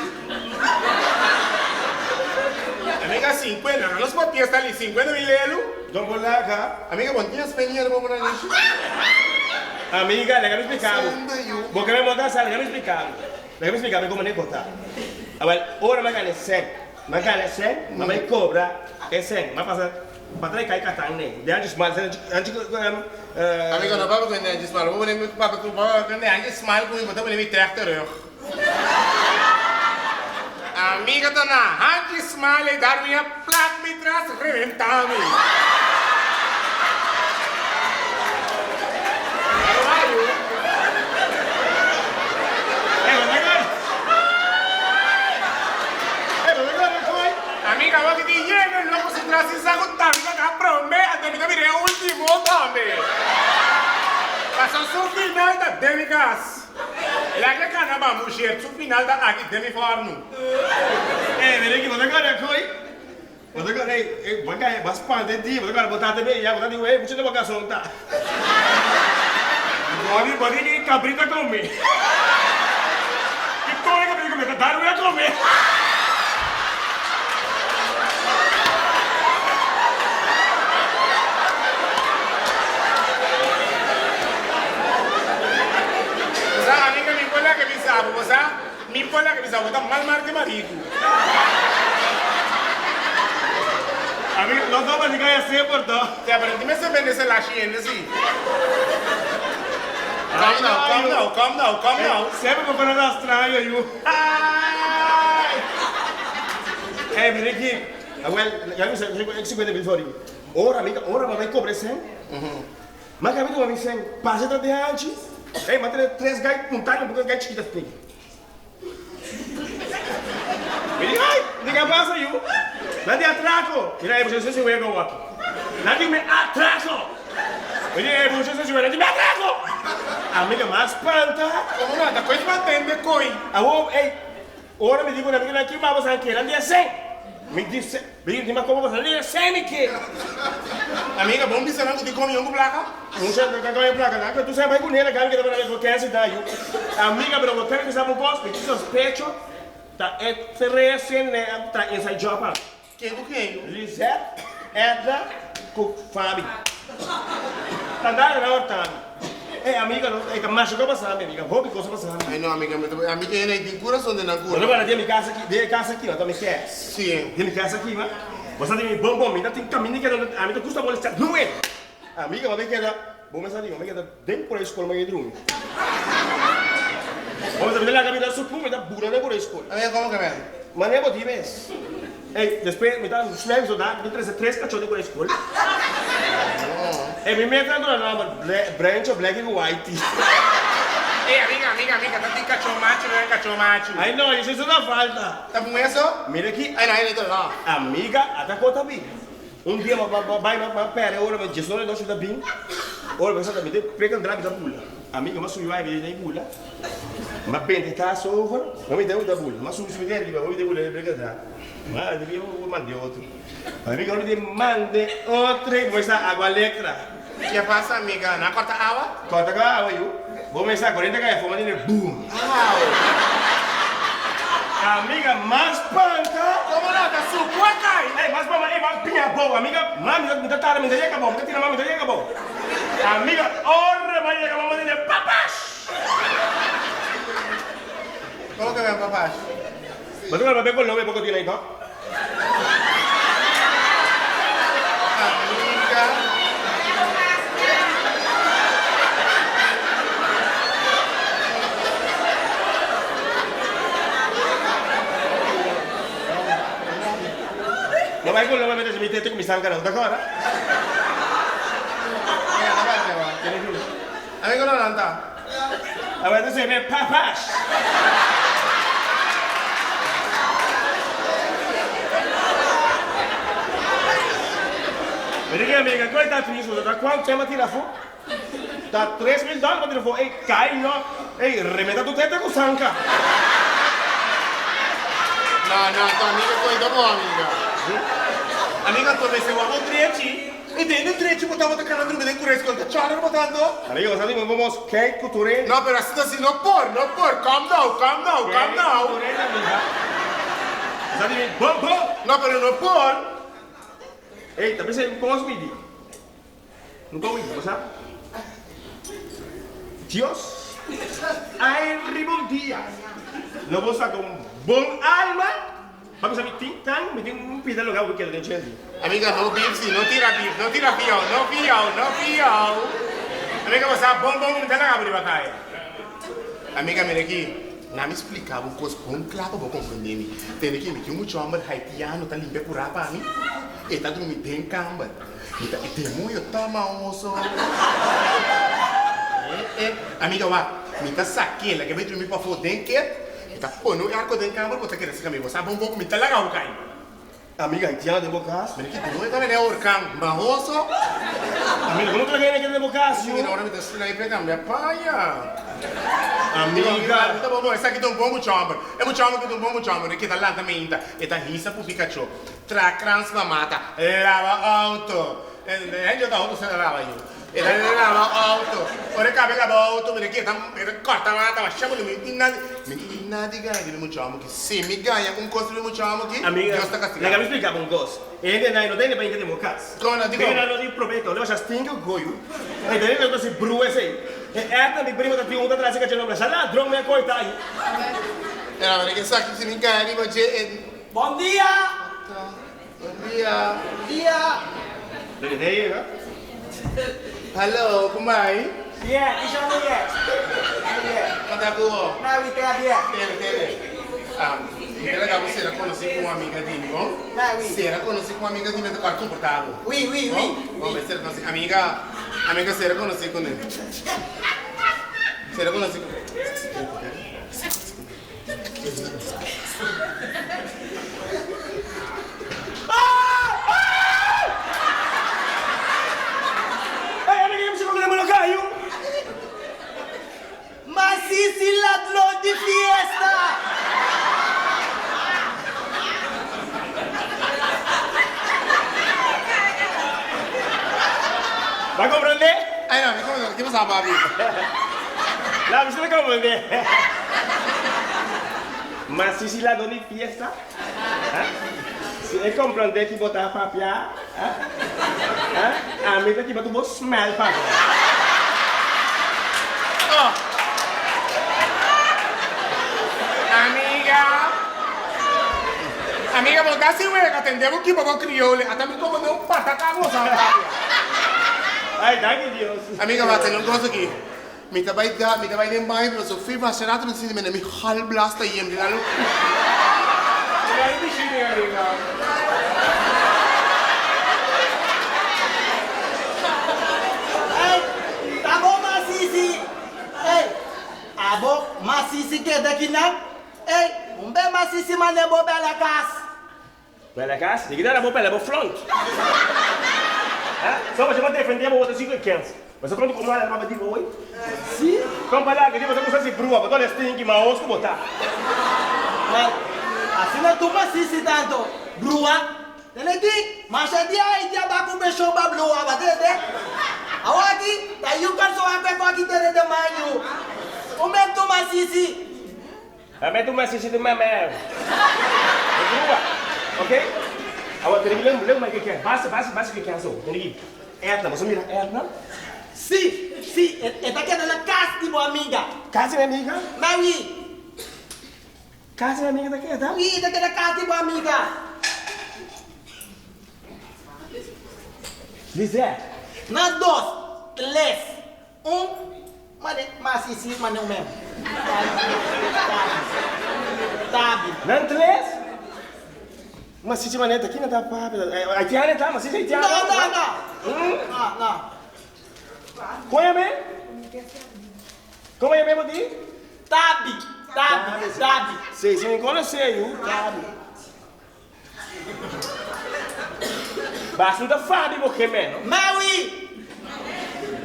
Amiga 50, nos papia sta li 50 mil lelu. Don bo laga. Amiga bon tin espenha riba bo nanishi. Amiga, laga mi splika bo. Bo ke mi monta sa, laga mi splika bo. Laga mi splika bo como ne kota. Awel, ora mi a gana e sèn, mi a gana e sèn, mi a bai kobra e sèn, mi a pasa pa trae kai katan ne, de anchi smal, anchi Amiga, no papia ku e anchi smal, bo pone mi papia ku bo e anchi smal ku mi, bo ta pone mi trèk terug. Amiga ta na hanchi smal ei dar mi a plak mi tras reventá mi. Amiga wak di yena loko su tras sin sa ku tambe ta ka prome anto mi ta bira e ultimo tambe. Paso su final ta den mi kas. Laga kana bambu shirt su final ta aki den mi fornu. Ey, mira aki, bo ta kore koy. Bo ta kore, ey, bo a kaya, bo a spanta e dia, bo ta kore bo tata bay ya, bo ta di, ey, mucha ta bo gason ta. Bo di, bo di ki cabrita come. Ki kore cabrita come, ta Darwin a come. Bo sa, amiga, mi por laga bisa bo, bo sa, mi por laga bisa bo ta mal marca mariku. Amiga, nos no mester caya semper to. Te, pero tin mester bende ese lashi hende si. Come now, come now, come now, come now. Semper bo por a rastra yo yu. Ey, mira aki. Awel, ya mi sa, e 50.000 florin. Ora mi ta, ora mama e cobra e cen. Ma cabe tuma mi cen, pasa tras di hanchi. Ey, m'a tene tres gai puntá un poco gai chikito asina. Mi di, ay, mi di, ke pasa yu? Nan di atraco. Mira, ey, bo sa si wega awor aki. Nan di mi atraco. Mi di, ey, bo sa si wega, nan di mi atraco. Ami ke mas spanta. Como nan ta koe spantende koe? Awor, ey, ora mi di ku nan, mi di, nan ki maba sa ke? Nan di e cen. Mi di, mi di, ma como bo sa? Nan di e cen mi ke. Amiga, bon bisa nan ku tin komion ku plaka? Mucha ka komion plaka nan, tu sa bai ku nena gabi ke ta para den vakansi ta yu. Amiga, pero bo tene bisa bo kos, mi tin sospecho ta e trese ne a tra inside job an. Ken ku ken? Lisette, Edna ku Fabi. Ta nada nan or tambe. Ey amiga no, ey ta masha kos pasa mi amiga, hopi kos a pasa mi. Ay no amiga, mi ta ami ke hende tin kurason den nan kura. Bo ta guarda den mi kas aki, den e kas aki no ta mi kes. Si. Den mi kas aki ma, bo sa di mi bon bon, mi ta tin kaminda keda, ami ta gusta molestia nuen. Amiga, bo ta keda, bo mester di, bo ta keda den kura skol ma e drumi. Bo mester mi ta laga mi ta supu, mi ta bura den kura skol. Amiga, komo ke men? Manera bo di mes. Ey, despues mi ta slèm sodat, mi trese tres kachó di kura skol. Ey, mi mester a duna nòmber Brancho, Blacky ku Whitey. Ey, amiga, amiga, amiga, ta tin kachó machu, no e kachó machu. Ay no, esei so ta falta. Ta bon eso? Mira aki. Ay no, ay no, no. Amiga, ata kos ta bin. Un dia mi a bai mi a perde ora mi djesnove nochi mi ta bin, ora mi sa mi ta prek entra mi ta bula. Amiga mi a subi bai mi ta bula, mi a benta e tas over, mi ta bula, mi a subi subi te ariba, mi ta bula mi prek entra, mi a debí mi mande otro. Amiga ora mi ta mande otro mi mester agua lectra. Ke pasa amiga? Nan a korta awa? Korta ku awa yu. Bo mester korente kaya forma di boom. Aw. Amiga mas spanta. Komo no ta suku a kai. Ey mas mama ey mas piña abou amiga mami mi ta tarda mi ta yega abou mi ta tira mami mi ta yega abou amiga ora mi a yega mama di papash. Komo ke ben papash? Bo ta kòrda papia Colombia poko tin ei toh? Amiga. No bai Colombia mete mi tete ku mi sanka no, ta kòrda? Amigo no lanta. Awor ta seme papash. Mi di amiga, koe ta tristu, ta kuantu tema tira afó? Ta 3000 dòler pa tira afó. Ey, kai no. Ey, remeta tu tete ku sanka. No, no, tu amiga koe ta bo amiga. Amiga, tu mester wak un drechi. E den e drechi bo tabata kana drumi den kura eskol ta chòrder bo tanto. Amigo bo sa di bo mos kijk ku tur hende. No pero asina si no por no por come now come now come now. Kijk ku tur hende amiga. Bo sa di mi bon bon. No pero no por. Ey ta bisa un kos mi di. Nunka oí bo sa. Dios ay riba un dia lo bo saka un bon alma. Pa bisa mi tin tan mi tin un pida lugar ku keda den Chelsea. Amiga no beef si no tira beef no tira fiao no fiao no fiao amiga bo sa bon bon ku mi ta laga bo riba kaya amiga mira aki na mi splika bo kos bon kla pa bo komprende mi tende ki mi tin un mucha homber haitiano ta limpia kura pa mi e ta drumi den kamber mi ta e demoño ta maoso eh eh amiga wak mi ta sak'e lag'e bai drumi pafó den ket. Mi ta pone un airco den camber bo ta kere saka mi bo sa bon bon ku mi ta laga bo kai. Amiga haitiana den bo kas. Mira ki demoño ta bini e orkan mahoso. Amiga komo ta kere den bo kas yu. Mira ora mi ta slijp e cambia paña. Amiga. Mi ta bon bon esaki ta un bon mucha homber. E mucha homber ki ta un bon mucha homber e keda lanta meinta e ta hisa pupi kacho tra krans pa mata laba auto. E ta auto sa laba yu. E ta laba auto. Ora e caba e laba auto, mira aki e ta e ta corta mata basha boli. Mi tin nada, mi tin nada di gana di mi mucha homo aki. Si mi gaña un cos di mi mucha homo aki, Amiga, Dios ta castiga laga mi mi. splica bo un cos. E hendenan no ta hende pa hinca den bo cas. Con no? Dicon? Hendenan no tin probeto. Lo basha stinki cu goyu. E ta hende ta si brua esey. E Edna, mi primo, ta tin un ta trasi cacho nombre. Sa ladron mi a coita ayi. Era mira esaki si mi gaña riba dje e. Bon dia! Bon dia. Bon dia. Dede te yega. Hallo, ku mai? Bien, isha mi ye. Mi ye. Kon ta ku bo? Na wi ta bien. Tene, tene. Mi ta laga bo sera konosí ku un amiga di mi, bon? Na wi. Sera konosí ku un amiga di mi ta kòrda komportá bo. Wi, wi, wi. Bon, bon, sera konosí. Amiga, amiga sera konosí kuné. Sera konosí ku. Ma sisi ladron di fiesta! Ki pasa papi? La mi ta comprende. Ma si si la doni fiesta? Ha? Si e comprende ki bo ta papia, ha? Ha? Ami ta kiba tu bo smell papi. Oh. Amiga. Amiga, bo ta sin wega, tende bo kiba bo criole. Ata mi como den un pataca bo sa papia. Ay, danki Dios. Amiga, wak, tende un cosa aki. Mi ta bai da, mi ta bai den baño pero Sofie pa hace rato mi ta sinti mende mi galblas ta yem di lalo. Bai bishini amiga. Ey, ta bo masisi. Ey, abo masisi keda kinan? Ey, un be masisi mane bo bela kas. Bela kas? Di kidera bo bela bo front? Ha? So bo defende bo bo ta sico e kens. Bo sa konta komo ala mama di bo hoy? Si. Kon pa laga di bo sa kusa si brua bo ta ola stinki ma os ku bo ta. Wel, asina tur masisi tanto brua. Tene ki, masha dia i dia ba ku besho ba blua ba tende. Awaki ta yu karso akwe ku aki tene den manyu. Un ben tur masisi. Mame tu masisi tu mame. E brua. Ok? Awor tene ki leu leu mai ke ke. Basta basta basta ke ke so. Tene ki Edna, boso mira Edna? Si, si, e e ta keda na kas di bo amiga. Kas di mi amiga? Mawi. Kas di mi amiga ta keda? Wi, e ta keda kas di bo amiga. Lizette. Na dos, tres, Un mane masisi mane un mem. Tabi. Tabi. Nan tres masisi mane ta kina ta papia haitiano ta masisi haitiano. No no no. No no. Kon yam'e? Komo yam'e bo di? Tabi. Tabi. Tabi. Si si mi konosé yu. Tabi. Basta no ta fabi bo ke meno. Mawi!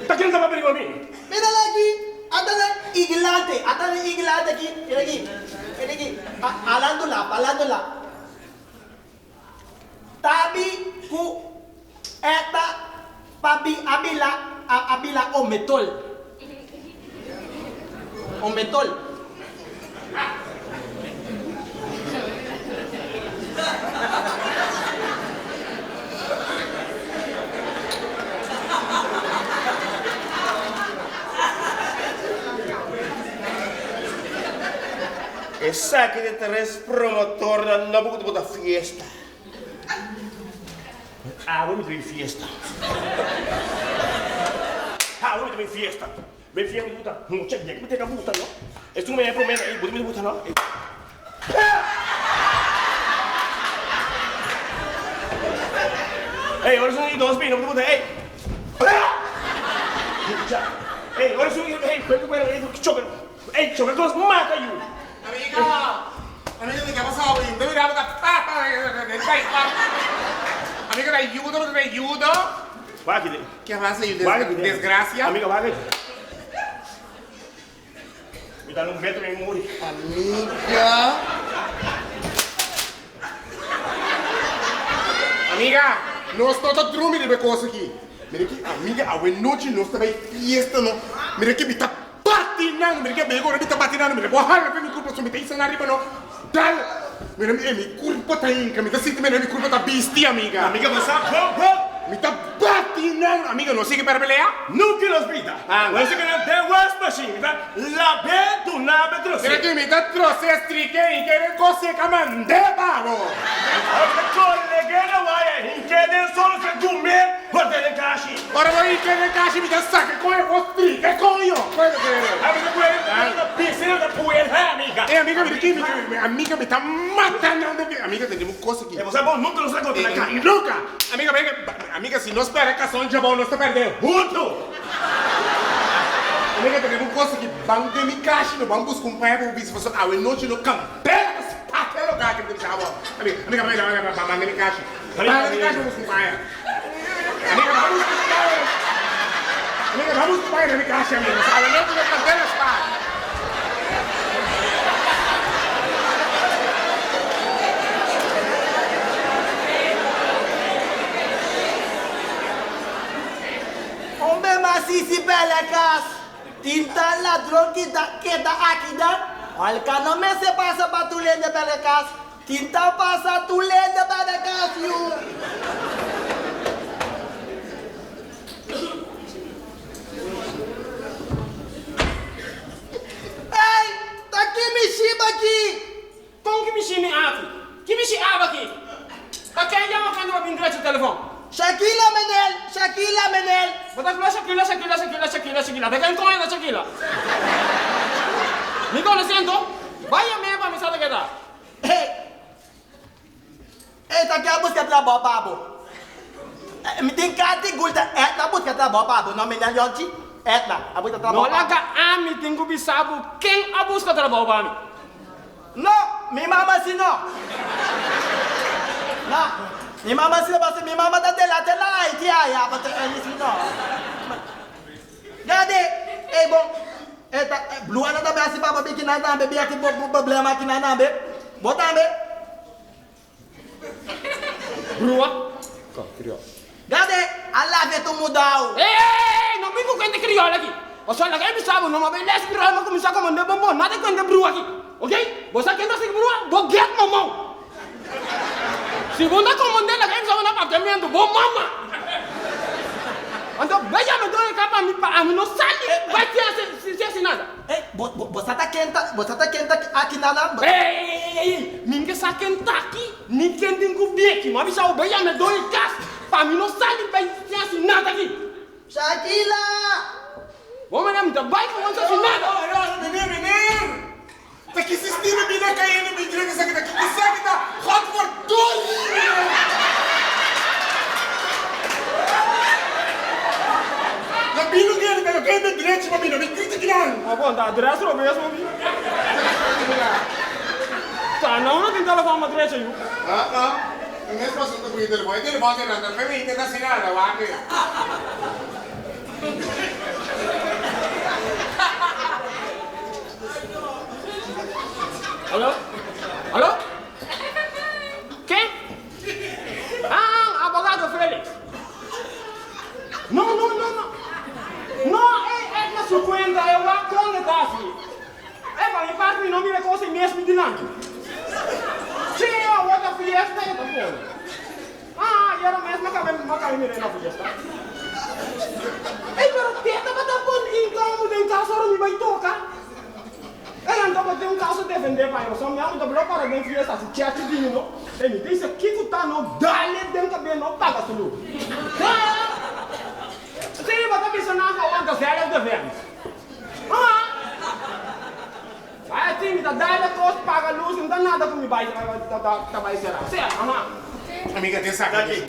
Ta ken ta papia riba mi? Mira la aki, ata na iglante, ata na iglante aki, mira aki, mira aki, alando la, alando la. Tabi ku eta pabi abila, abila ometol. Ometol. Esaki ta tres promotornan nobo ku ta bota fiesta. Awe mi ta bin fiesta. Awe mi ta bin fiesta. Mi fiesta mi ta buta mucha dia ki mi teka buta no. Esun mi e prome na e buta mi ta buta no. Ey ora esun di dos bini mi ta buta ey. Mucha. Ey ora esun ey cuerpo cuerpo ey choke ey choke cos mata yu. Amiga, amiga mi ta pasa awe, mi ta mira bo ta papa, amiga ta yuda bo ta yuda. Wak aki. Ke pasa yu desgracia? Amiga wak aki. Mi ta na un beto mi muri. Amiga. Amiga, nos no ta drumi riba e kos aki. Mira ki amiga awe nochi nos ta bai fiesta no. Mira ki mi ta Bati nan, mira ke bego ora mi ta bati nan, mira bo hala pe mi kurpa so mi ta hisa nan riba no, dal, mira mi, mi kurpa ta hinka, mi ta sinti mira mi kurpa ta bisti, amiga. Amiga bo sa bon bon. Mi ta bati nan, amiga no sigui perbelea? Nunca nos bida. Bo sa ke nan den was machine, mi ta labe dunabe trose. Mira ke mi ta trose strike hinke den kose ka mande pa bo. Ora kolege na waya hinke den solo ke dume por den kashi. Ora bo hinke den kashi mi ta saka koe bo strika koño. Koe ta kere. Amiga koe ta pisi na ta puer ha amiga. E amiga mi ta ki mi amiga mi ta mata nan den amiga tende un cosa ki. E bo sa bo nunca nos ta contra na kaya. Nunca. Amiga amiga amiga si nos perde cason djabou nos ta perde hunto. Amiga tende un cosa ki ban den mi kashi no ban busca un paña pa bo bisti pasobra awe nochi no candela ta spata e loka aki mi ta bisa abo. Amiga amiga amiga ban den mi kashi. Ban den mi kashi pa busca un paña. Amiga, vamos buscar. Amiga, vamos buscar na mi casa, amiga. Sabe não que candela está. Hombre, ma. masisi bèlè kas. Tin tal ladron ki ta keda akinan, Olka no mester pasa pa tur hende bèlè kas. Tin ta pasa tur hende bèlè kas, yu. Ey, ta ki mi shiba aki? Kon ki mi shimi aki? Ki mi shi aba aki? Ta ken yama kende pa bin drecha telefon? Shakila menel, Shakila menel. Bo ta fla Shakila, Shakila, Shakila, Shakila, Shakila. Ta ken koño ta Shakila? Mi konosé anto? Bai yam'é pa mi sa ta ke ta. Hey, hey, ta ken a buska trabou pa bo? Mi tin kati gulta Edna buska trabou pa bo, no menel yonchi? Edna a buska trabou No pa bo. laga ami tin ku bisa bo ken a buska trabou pa mi. No, mi mama si no. No, mi mama si no pasobra mi mama ta delante na Haiti aya, pasobra Andy si no. Gade, ey bon, e ta, Bluana tambe hasi papa biki nan tambe, bia tin problema aki nan tambe. Bo tambe. Brua. Gade, a lave tu mudao. Ey, ey, ey, no bin ku kuenta kriol aki. Pasobra laga e bisa bo, no mab'e les kriol, m'a kuminsá komand'é bonbon, nada kuenta brua aki. Ok? Bo sa ken ta sigui brua? Bo get momou. Si bo no ta komand'é, laga e bisa bo na papiamentu, bo mama. Anto, bai yama e doño di kapa mi pa ami no sali bai sin hasi nada. Ey, bo, bo, bo sa ta ken ta, bo sa ta ken ta aki na nan? Ey, ey, ey, ey, ey, mi ke sa ken ta aki, ni ken tin ku bi aki. Mi a bisa bo bai yama e doño di kas pa mi no sali bai sin hasi nada aki. Shakila! Bo manda mi ta bai ku bo no sa hasi nada. Meneer, meneer! Ta ki sistema bida cayendo mi iglesia esaki ta ki esaki ta godverdorie. Na bino kende pero kende drechi pa bino mi grita kinan. Ma bon ta adres robes bo bi. Ta nan no tin telefon pa drecha yu. Ah ah mi mes paso ta pui telefon e telefon ta nan ta fe mi intenta haci nada wak. Alo? Alo? Ken? Ah, abogado Felix. No, no, no, no. No, e Edna su cuenta, e wak con e ta haci. E pa mi parti mi no mira cos ei mes mi dilanti. Sí, awor ta fiesta e ta pone. Ah, ayera mes mi a caba mi a caba mira e na fiesta. Ey, pero te tabata bon incomodo den cas ora mi bay toca. Ey, anto bo tin un caso defende pa mi, pasobra mi amo ta blo para den fiesta si chechi bini no. Ey, mi bisa kico ta no dale den cabes no paga su luz. Sí, bo ta bisa nan gewoon gezellig defense. Ah! Bai tin mi ta dal e kos paga lus no ta nada ku mi bai ta bai sera sera aha. Amiga tin saka di.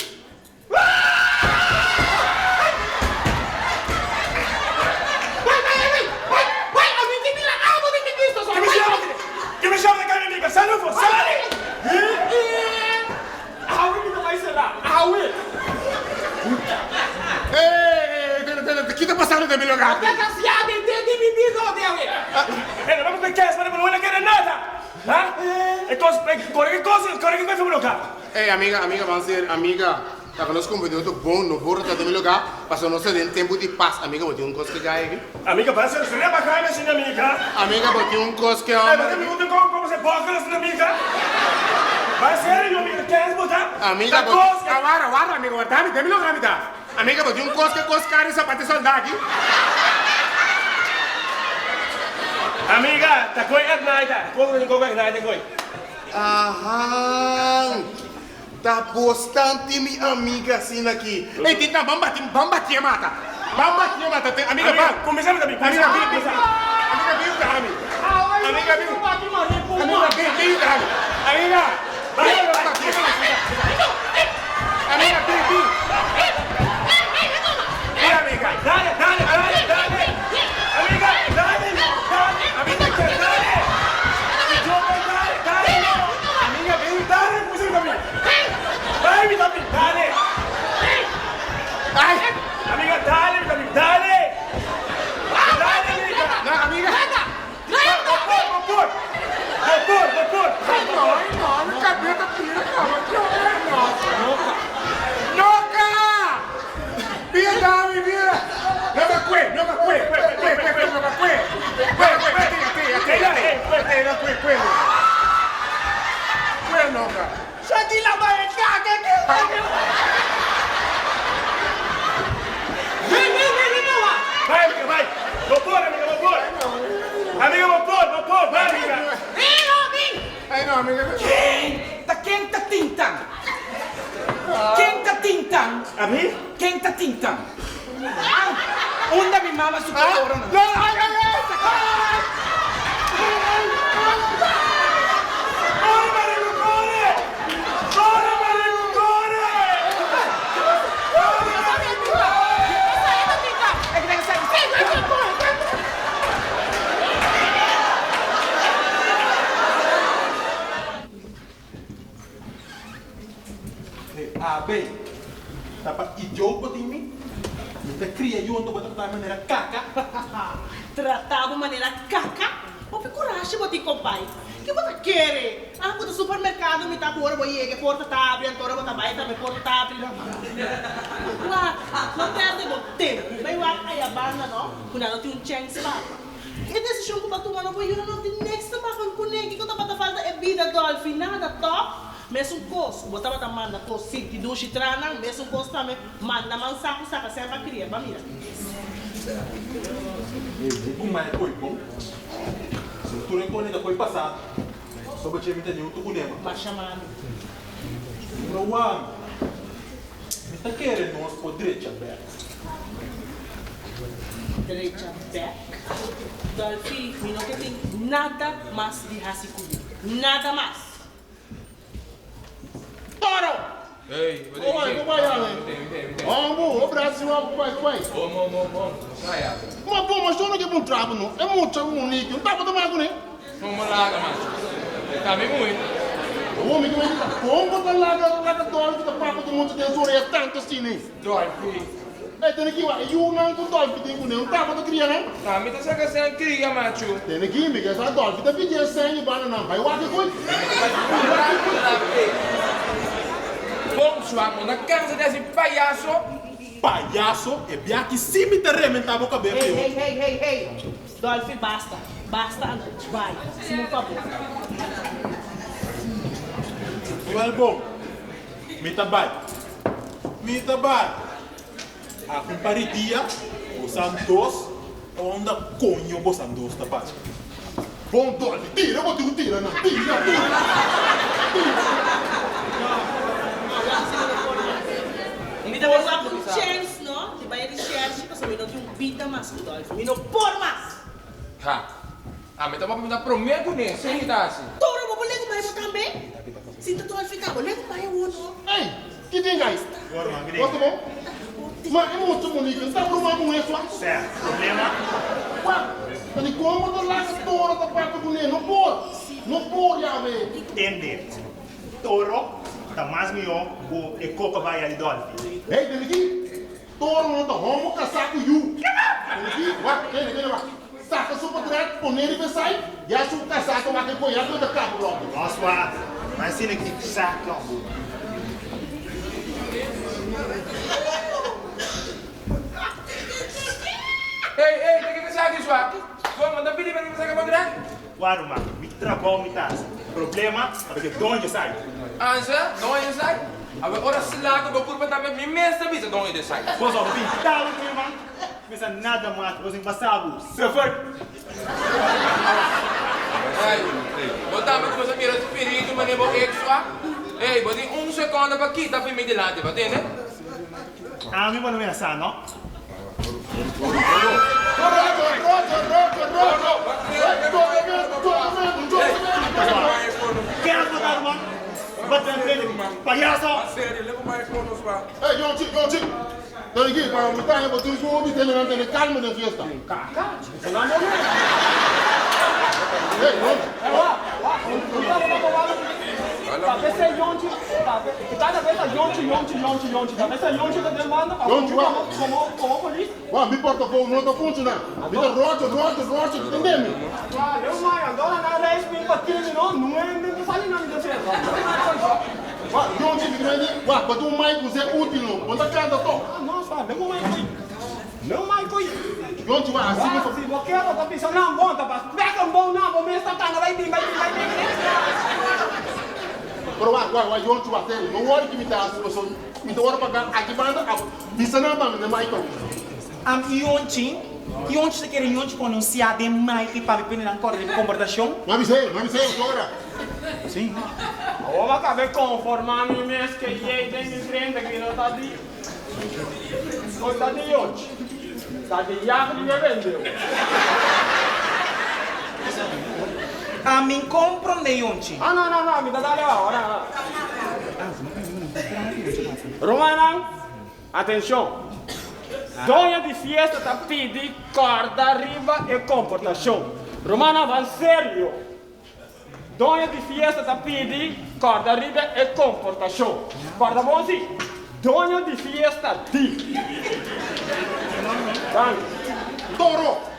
Bai bai bai bai bai ami tin mira abo den mi bista so bai bai. Ki mi shama kami amiga sali afo sali. Awe mi ta bai sera awe. Hey, tene, tene, ki ta pasando den mi lugar? Bo ta kasiá den den di mi bida o de awe. Hey, no vamos a kes, pero no quiere nada. Ha? E kos, kore ki kos, kore ki kos mi lugar. Hey, amiga, amiga, ban ser, amiga. Ta ku nos komprendé otro bon, no por ta den mi lugar, pasobra nos ta den tempu di pas. Amiga, bo tin un kos ke gai aki? Amiga, ban ser, seria bakai na sini, amiga. Amiga, bo tin un kos ke Hey, homber bo tin un kos komo se bòkela sini, amiga. Ban ser, yo, amiga, kes bo ta? Amiga, Ta bo kos ke. Ah, warda, warda, amiga, warda mi, den mi lugar mi ta. Amiga, bo tin un kos ke kos kari zapati soldá aki? Amiga, ta koi at night ta. Kos bo tin koko at night ta koi. Ahan. Ta bostan tin mi amiga asina aki. Ey tin tan ban bati ban bati e mata. Ban bati e mata te amiga ban. Kuminsá mi ta bin Amiga kuminsá bin bin. kuminsá. Amiga bin yuda ami. Amiga bin. Amiga bin bin yuda ami. Amiga bin bati. Amiga bin bin. Bin amiga. Dale dale dale dale. Amiga dale dale. Amiga dale. Idiota dale dale. Amiga bin. Dale kuminsá mi ta bin. Bai mi ta bin dale. Ay. Amiga dale mi ta bin dale. Dale amiga. No amiga. Bo por bo por. Bo por bo por. No no mi kabes ta. Ken ta ken ta tintan? Ken ta tintan? Ami? Ken ta tintan? Ah, unda mi mama su coloronan? Corre, Marico, corre! Corre, Marico, corre! Hey, AB, ta pa idioot bo tin mi? Mi ta cria yu anto bo ta trata mi manera caca? Trata bo manera caca? Hopi curashi bo tin compai. Ke bo ta kere? Ah, ku ta supermerkado mi ta ku ora bo yega e porta ta abri anto ora bo ta bai tambe e porta ta abri. Wak, no pèrdè bo tempu. Bai wak aya banda no, ku nan no tin un chèns pa bo. E desishon ku bo a tuma no por yuda no tin niks ta makan kuné. Kiko tabata falta e bida Dolfi? Nada, tòg? Mesun kos ku bo tabata manda kos sinti dushi tra nan, mesun kos tambe manda mansa ku saka sèn pa kria. Ba mira. Ku mai koi bon. So tur e kone ta koi pasa so bo che mi ta niu tu kunema. Masha malu. Pero wami, mi ta kere nos por drecha bek. Drecha bek? Dolfi, mi no ke tin nada mas di hasi ku bo. Nada mas. Toro! Ko bai, ko bai ale? Hombu, o Brasil, ko bai, ko bai? Ma bo, ma sho no ke bon trabu no. E mucha Monique, no tabata mas kuné. Awor mi ke bai bisa, kon bo ta laga laga Dolfi ta papia ku mucha den su orea tantu asina? E tene ki wak, e yunan ku Dolfi tin kuné, no tabata kria nan? Tene ki, mi ke sa Dolfi ta pidi e sèn i banda nan, bai wak e koi. Bon swak, bo ta cansa di haci payaso? Payaso? E bia ki si mi ta rementa bo cabes Hey, pio. hey, hey, hey, hey! Dolfi, basta. Basta anto. Bai. Si mi favor. Wel bon. Mi ta bai. Mi ta bai. Aki un par di dia, bosan dos ta unda coño bosan dos ta pasa. Bon Dolfi, tira bo tin cu tira nan, tira, tira, tira. Mi ta wak un chens no di bai recherche pasobra mi no tin un bida mas cu Dolfi, mi no por mas. Ha, ami ta papia mi ta prome cu ne, si mi ta haci. Toro bo por legu bai bo tambe? Si ta Dolfi ta bo legu bai awor no. Ey, ki tin guys? Bo ta bon? Ma e mucha Monique no ta broma muhe sua? Problema? Wak, ta di con bo ta laga Toro ta papia cu ne? No por, no por yawe. Tende, Toro ta mas mihó ku e koko baya di Dolfi. Hey, tende ki, Toro no ta homo kasá ku yu. Tende ki, wak, tende, tende wak. Saka su potret, pone riba esai, ya su kasá ta wak e koe, ya koe ta kaba logo. Nos wak, ma asina ki sa klòp. Hey, hey, ta kiko esaki swak? Bo, bo ta pidi pa mi saka potret? Wak ruman, mi trabou mi ta hasi. Problema ta pasobra doño sa. Ansa, doño sa? Awe ora sla ku bo kurpa tambe mi mes ta bisa doño di sa. Bo so bin talu mi ruman. Mi sa nada mas, bo sin pasa bo. Suffer! Ey, bo tambe kuminsa mira spiritu manera bo ex wak? Ey, bo tin un sekonda pa kita fi mi dilanti, bo tende? Ami bo no mira sa no. Wak, mi portafon no ta funshoná. Mi ta rocha, rocha, rocha, ta tende mi? Wak, Yonchi, mi ta di, wak, bo ta un mic ku se útil no, bo no ta kanta tòg. Yonchi, wak, hasi mi fa. Pero wak, wak, wak, Yonchi, wak, tende, no wòri ki mi ta hasi pasobra mi ta wòrdu pagá aki banda, abo. Bisa nan pa mi den Michael. Am Yonchi, Yonchi ta kere Yonchi pronuncia den Mikey pa mi pende nan kòrda di komportashon. Ma bis'é, ma bis'é, ora. Si. Awor bo a kaba e konformá mi mes ke yei den mi frente ku no ta di no ta di yochi, ta di yag di e bendeu. Ami komprondé yonchi. Ah no no no, mi ta dale awor. Rumannan, atenshon. Doño di fiesta ta pidi kòrda riba e komportashon. Rumannan, ban serio. Doño di fiesta ta pidi kòrda riba e komportashon. Kòrda bon si, doño di fiesta di. Danki. Toro!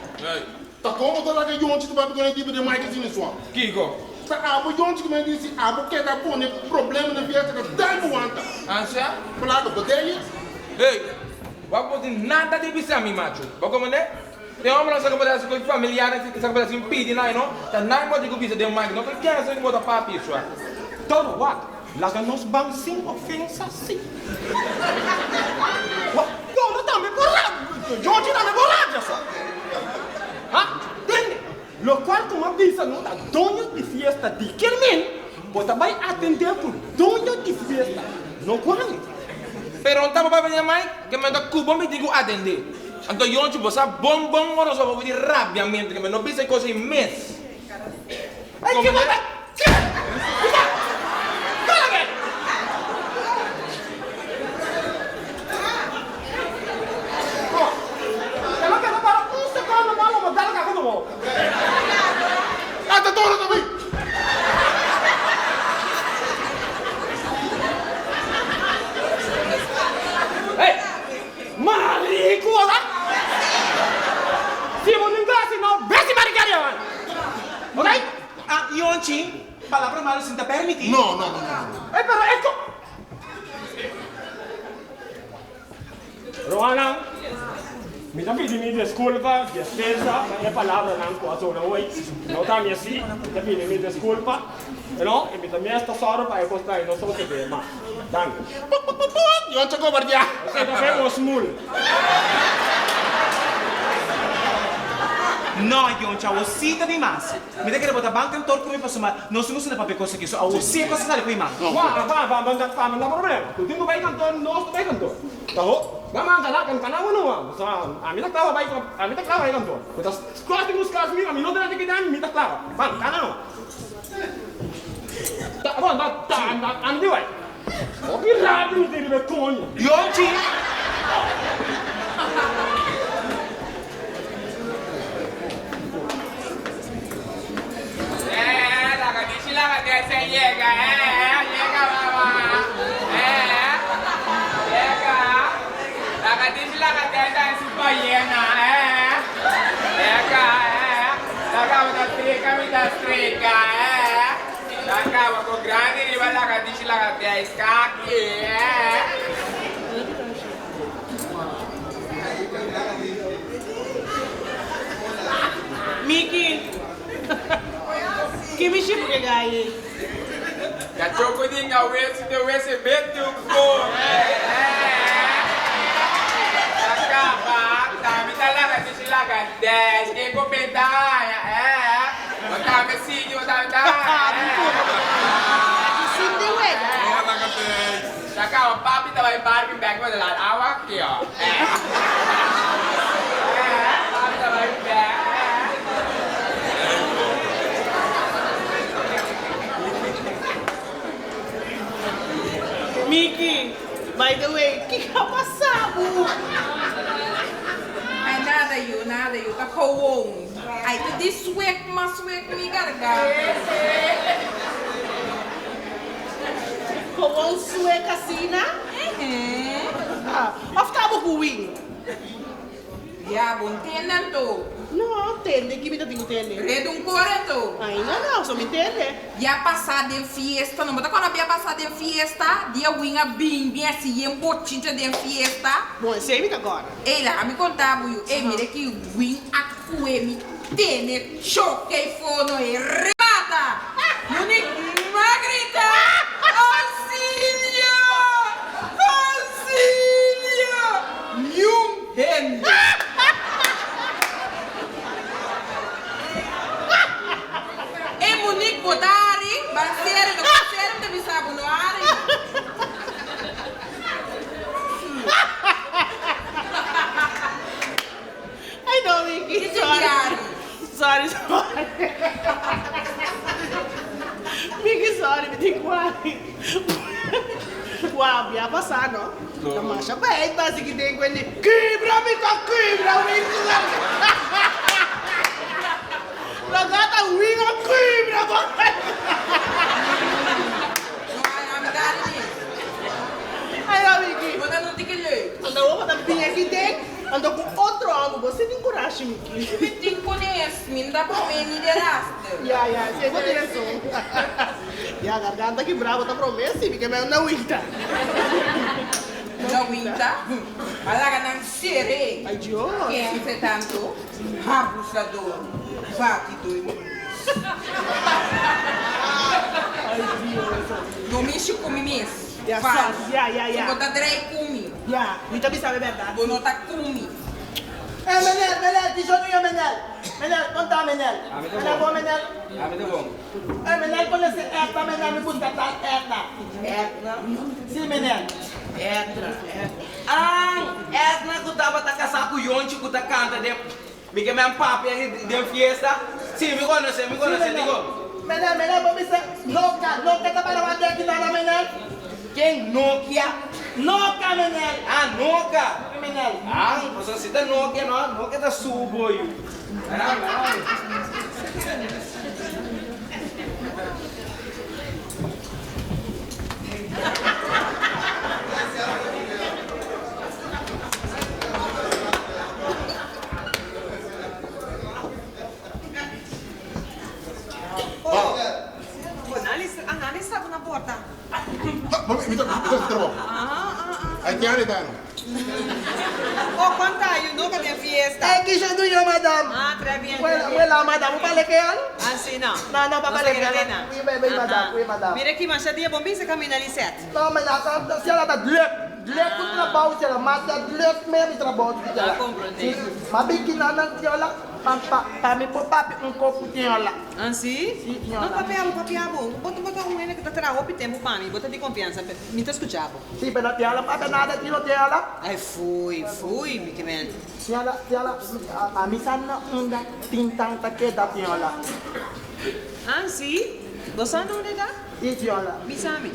Ta komo ta laga yonchi ta papia ku nan tipo den Michael Sinisua? Kiko? Ta abo yonchi ku men di si abo keda pone problema den fiesta ta dal bo wanta. Ansha? Plaka bo den? Hey! Bo a tin nada di bisa mi macho. Bo komprende? E hombernan sa ku bo ta hasi ku e familiarnan sa ku bo ta hasi pidi nan no, ta nan bo tin ku bisa den Mike, no ku ken sa ku bo ta papia sua. Toro wak, laga nos ban sin ofensa si. Wak, Toro tambe por rabia, Georgie tambe por rabia sa. Ha, tende, lokual ku m'a bisa no ta doño di fiesta di Kermin, bo ta bai atendé ku doño di fiesta, no ku ami. Pero no ta bo papia den Mike, ke men ta ku bo mi tin ku atendé. Anto Yonchi bo sa bon bon ora so bo di rabia mientras ke mi no bisa e kos ei mes. Ay ke mata ke bisa kala ke. Oh, e lo keda para un sekondo mas lo bo dal kaka no bo. Ata toro ta bin. Hey! Marico ora! Si bo nunca haci no besi maricaria man! Ok? Ah, Yonchi, palabra malo sin ta permiti. No, no, no, no. Ey, pero e co. Roana, mi ta pidi mi desculpa, despensa pa e palabranan cu a zona hoy. No ta mi asi, mi ta pidi mi desculpa. No, y mi ta mes ta sòru pa e cosnan ei no sosode mas. Danki. Yon ta cobardia. Esei ta fe bo smul. No, Yoncha, awor sí ta di mas. Mi ta kere bo ta ban kantor ku mi pasobra nos tin ku sende papia kos aki. So awor sí e kos ta sali ku e man. Wa, ba, ba, ba, pa mi no ta problema. Ku tin ku bai kantor, nos ta bai kantor. Ta ho, ba man kala, kan kana bo no man. Pasobra ami ta kla pa bai, ami ta kla pa bai kantor. Ku ta skos tin ku skos mi, ami no ta kita mi ta kla. Ban, kana no. Ta, bon, ta, ta, ami di bai. Hopi rabia mi tin riba e koño. Yonchi! Eh, laga dishi laga dese yega, eh, yega mama, eh, yega. Laga dishi laga dese en su bayena, eh, yega, eh. Laga bo ta strika mi ta strika, eh. Laga bo ko grandi riba laga dishi laga dese kaki, eh. Miki, ki mi shipu ke gai ei? Kachó ku dinga wesu te wese betu ku. Ta kaba, tambe ta laga dishi laga dèsh ke ku benta haña. Bo tambe sigui, bo tambe ta haña. Ta kaba papi ta bai Barbie bek pa laat awa kio. Papi ta bai bek. Miki, by the way, kiko a pasa bo? Ay nada yu, nada yu, ta gewoon. Ay ta di swek ma swek mi garganta. Gewoon suek asina? Of ta bo ku win? Ya, bo ntende anto? No, tende ki mi ta tin ku tende? Red un kor anto? Ainda no, so mi tende. Ya pasa den fiesta, no bo ta kòrda bia pasa den fiesta? Dia win a bin bin hasi yen bochincha den fiesta. Bon, esei mi ta kòrda. Ey, laga mi konta bo yu. Ey, mira ki win a kue mi tene choke e fono e remata! Monique a grita, Auxilio! Auxilio! Niun hende! E Monique bo ta hari? Ban serio, no ban serio mi ta bisa bo, no hari. Ay no Miki, sorry. Sorry, sorry. Miki, sorry, mi tin ku hari. Wou, bia pasá no. Ta masha bai ta sigui den ku e Kibra mi ta kibra Winky Laga ta win a kibra bo. No ami ta hari mi. Ay no Miki. Bo ta no tiki leuk. Anda bo ta bin aki den anto ku otro homber bo si tin kurashi Miki. Mi tin kunes mi no ta prome ni de laster. Ya ya si bo tin rason. Ya garganta kibrá bo ta prome si mi ke mei na winta. Na winta? A laga nan ser'é. Ay Dios. Kense tanto abusador bati doy muñoz. Ay Dios. No mishi ku mi mes. Ya Fali. sa, ya ya ya. Si bo ta drei ku mi. Ya, mi ta bisa bo e bèrdat. Bo no ta ku mi. Eh Menel, Menel, kisho nuyo Menel? Menel, konta Menel. Ami ta Menel bon. bo Menel? Ami ta bon. Eh Menel konosé Erna Menel mi buska tal Erna. Erna? Si Menel. Erna, Erna. An, Erna ku tabata kasá ku Yonchi ku ta kanta den Mi ke men papia den fiesta. Si mi konosé, mi konosé dikon. Menel, Menel bo bisa Noka, Noka ta para wak den kinana Menel? Ken Nokia? Noka Menel. Ah Noka. Menel. Ah, pasobra si ta Nokia no, Nokia ta subo yu. Mi ta trabou. Ay tin ari ta no. Oh, konta yu no ka den fiesta. Eh, kisho du yo, madam. Ah, très bien, très bien. Wela, madam, u pale keal? Ah, si, no. No, no, pa pale keal. Oui, oui, madam, oui, madam. Mira ki masha dia bon bisa kamina Lisette. No, madam, si ela ta druk. Druk ku trabou, si ela mas ta druk me mi trabou, si ela. Ah, comprende. Ma biki nan nan si ela, pa pa pa mi por papia un koku tin ela. Ah, si? Si, tin No, ela. papia bo, papia bo. Bo ta bo ta un hende ku ta traha hopi tempu pa mi, bo ta di konfiansa, mi ta skucha bo. Si, pero tin ela papia nada ti no tin ela. Ay, fui, fui, mi ke men. Tin ela, tin ela, a mi sa na unda tin tanta keda tin ela. Ah, si? Bo sa na unda e ta? Si, tin ela. Bisa mi.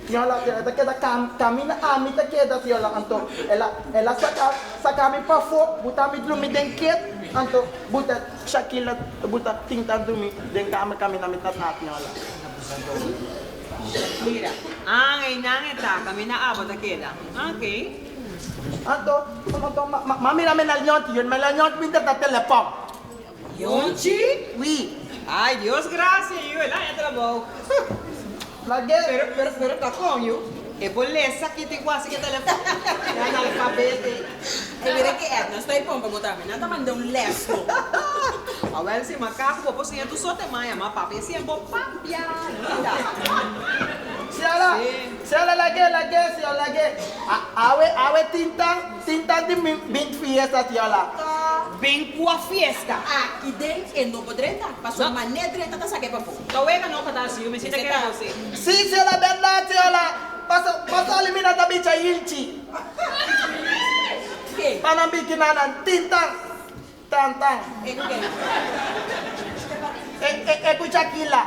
Tin ela, e ta keda kaminda ami ta keda tin ela. Anto ela, ela saka, saka mi pafó, buta mi drumi den ket, anto buta Shakila, buta tin ta drumi den kama kaminda mi ta traha tin ela. Mira, ah, einan e ta, kaminda abo ta keda. Ok. Anto, anto, ma mira mena Leonti, yo mena Leonti mi ta telefòn. Yonchi? Wi. Ay, Dios gracia, yu, el haña trabou. Lag'é. Pero, pero, pero ta kon, yu. E por lesa ki tin ku hasi ku e telefòn. E analfabet ei. E mira ki Edna sta ei pompa bo tambe. Nan ta manda un les bo. Awel si makaku bo por siña tur sote maya, ma papia siña bo papia. Linda. Siala, siala lag'é, lag'é, siala lag'é. Awe, awe tin tan, tin tan di bin fiesta, siala. Bin kua fiesta? Aki den e no por drenta, pasobra mané drenta ta saka e pafó. Ta wega no pa ta hasi, yo mi sinta kere bo si. Si, siala berdad, siala. Paso, paso elimina ta bicha yilchi. Ke? Pa nan biki nan nan tin tan, tan tan. E ku ke? E, e, e ku Shakila.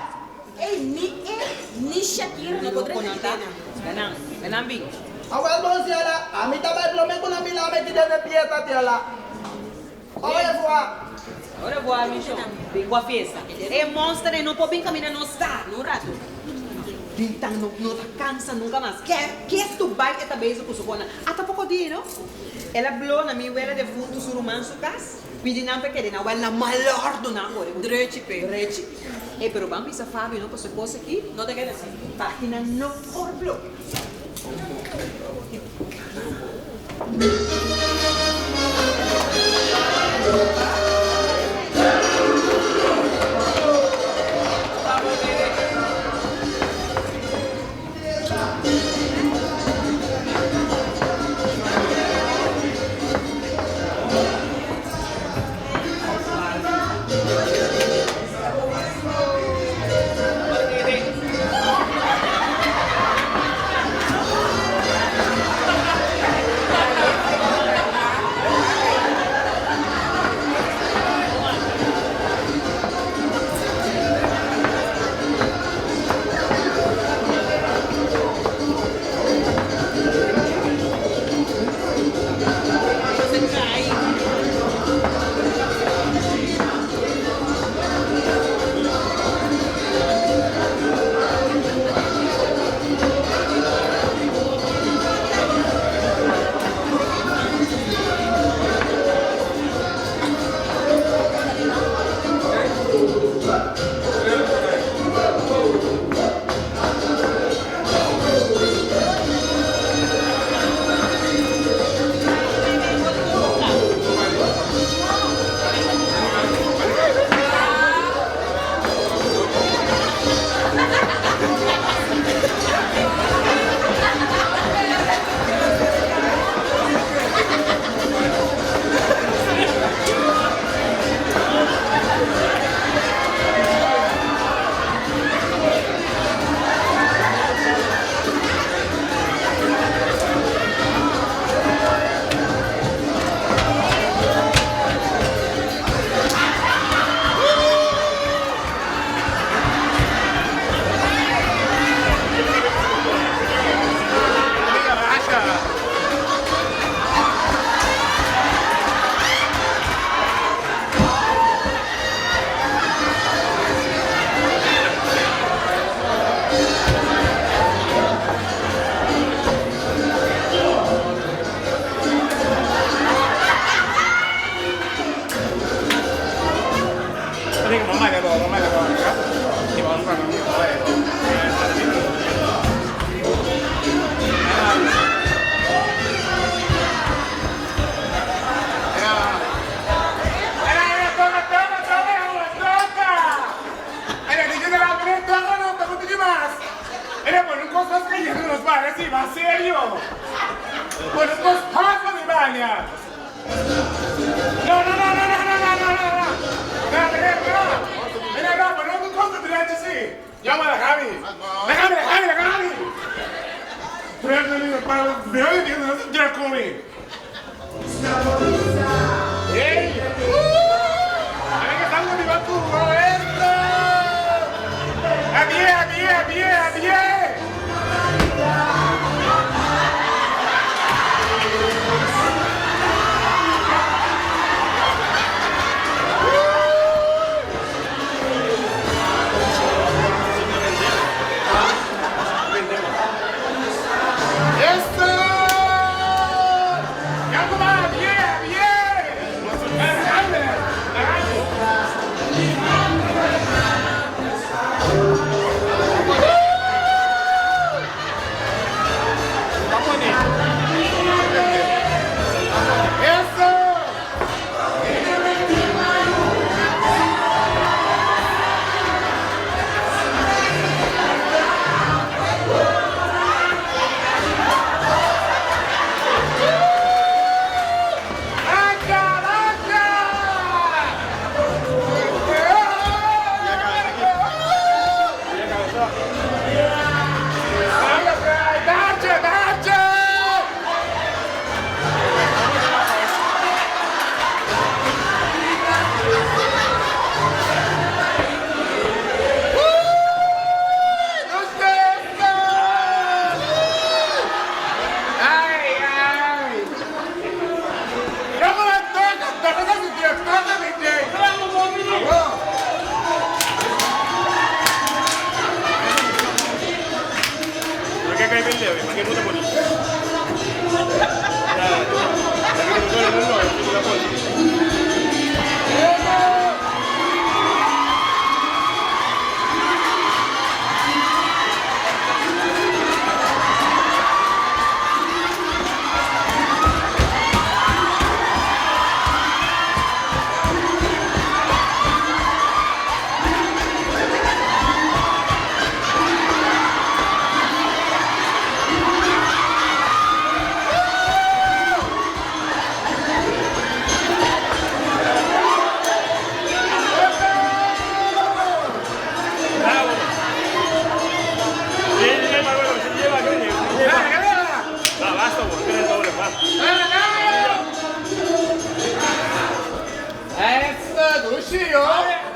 Ey, ni e, ni Shakira no por drenta den nan. Benan, benan bin. Awel bon siala, ami ta bai prome ku nan mila meti den e pieza tiala. Au revoir. Au revoir mi shon. Bin ku a fiesta. E monster ei no por bin kaminda nos ta un rato. Bin tan no no ta cansa nunca mas. Ke ke tu bai e ta bezig ku su kona. Ata poko dia no. El a blo na mi wela defuntu su ruman su kas pidi nan pa e kede na wèl na malòrdu nan kore ku Drechi pe. Drechi. Ey pero ban bisa Fabio no paso e kos aki No ta keda así. Pagina no por blo.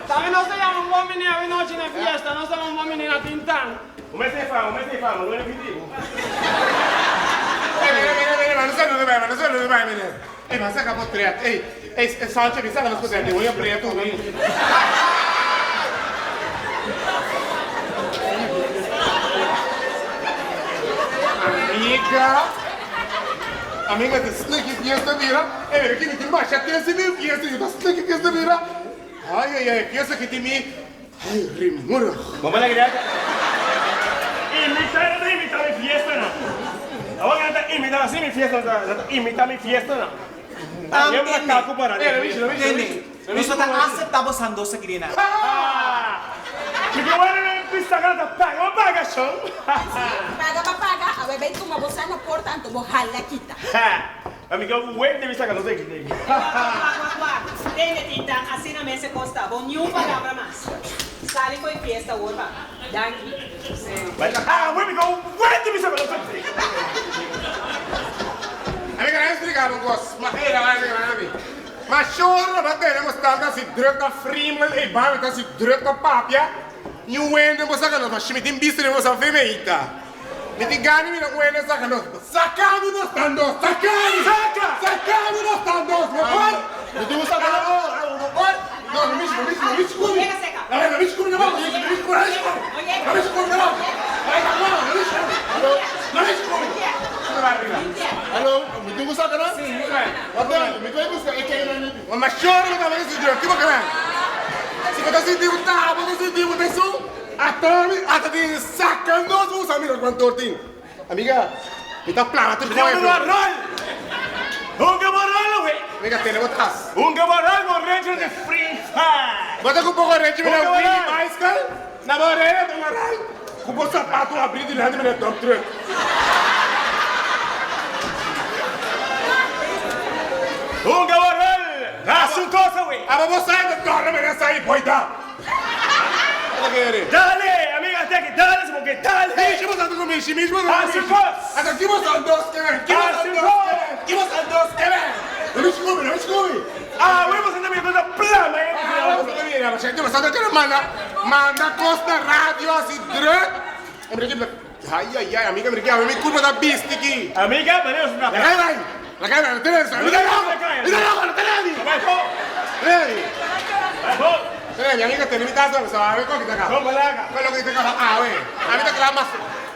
Sabe nos ta yama un bon mini awe nochi na fiesta, nos ta un bon mini na Tintan. Amiga, amiga, ta slik e fiesta bira. Ey, mira aki mi tin masha ten si mi fiesta, yo ta slik e fiesta bira. Ay, ay, ay, e fiesta aki tin mi, ay, remurig. Imita, nan ta imita mi fiestanan. Awor nan ta imita así mi fiesta, nan ta imita mi fiestanan. Tene, nos no ta acepta bo sandosa kirina. Mi ke wak nan pista ku nan ta paga, bo paga shon. Paga pa paga, awe bay tuma bo sa na porta anto bo hala kita. Ma mi ke wak den mi saka nos aki den. Wak, wak, wak, wak. Tene, Tintan, asina mes e kos ta. Bo niun palabra mas. Sali for e fiesta awor ba. Danki. Awe mi ke wak den mi saka nos aki den. Ami ke nan splika bo kos, ma era ami ke nan abi. Ma shor lo ba tene mos tanta si druk ta frimel ei bami ta si druk ta papia, ni un wende bo saka nos, ma shi mi tin bista di bo sa femeita. Mi tin gana di mira un wende saka nos. Saka mi nos tan dos, saka mi! Saka! Saka mi nos tan dos, bo por? Mi tin un saka nos, bo por? No, no mishi, no mishi, no mishi ku mi. No mishi ku mi, no mishi ku mi, no mishi ku mi, no mishi ku mi, no mishi ku mi, no mishi ku mi. Alo, mi tin ku saka nan? Wat dan? Mi ta bai buska e keinan. Ma shor lo tabata si druk, kibo keinan? Si bo ta sinti un ta, bo ta sinti bo ta esun. Ata mi ata di saca nos bo usa mira cuanto or tin. Amiga, mi ta plana tur coe. Hunga bo rol! Hunga bo rol awe! Amiga, tene bo tas. Hunga bo rol, bo recho di free fire! Bo ta cu poco recho mi na Winnie bicycle? Na bo reda ta un rol cu bo sapato abri dilanti mi na dump truck. Hunga bo rol! Haci un cos awe! Aba bo sa ta torna mi na sa y boy da. Dale, amiga, te aquí, dale, se porque dale. Mishi bo santo ku mishi, mishi bo santo ku mishi. Ata ki bo san dos ke ven, ki bo san dos ke ven, ki bo san dos ke ven. No mishi ku mi, no mishi ku mi. Ah, we bo santo mi cosa plama e. Ah, bo santo mi, ma shente bo santo kere manda, manda kos na radio asi druk. Ay, ay, ay, amiga, mira ki awe mi kurpa ta bisti ki. Amiga, manera su na. Laga bai, laga bai, no tene eso. Mi ta loko, mi ta loko, no tene mi. Bai fo. Tene mi. Bai fo. Tene mi, amiga, tene mi taso, so awe kon ki ta ka. Kon balaga. Kon loke ki ta ka awe. Ami ta kla mas,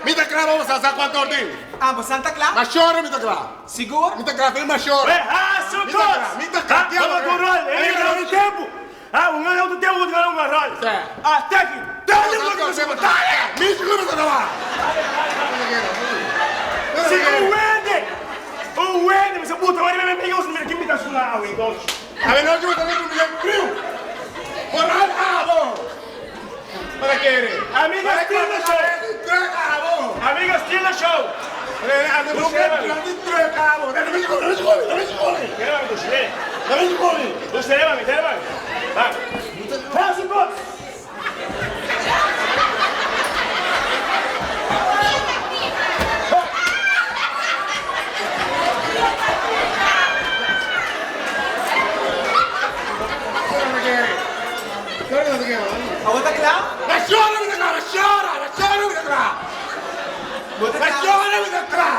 mi ta kla pa bo sa sa kuantu or tin. Ah, bo san ta kla? Mashora mi ta kla. Sigur? Mi ta kla te mashora. Bai hasu Mi ta kla, kos. mi ta kla. Ha, bo ku rol, e mi ta tempu. Ah, un ano tu tempo de un rol. Ah, teki. Dale un poco de dale. Mi chico me estaba. Si un wende. Un wende, me se puta, mari me me me que me tá suna awe gosh. A ver, no yo también me frío. Moral abo. Para qué? Amiga, steal the show. Amiga, steal the show. Awor ta kla? Mashora mi ta kla, mashora, mashora mi ta kla. Mashora mi ta kla.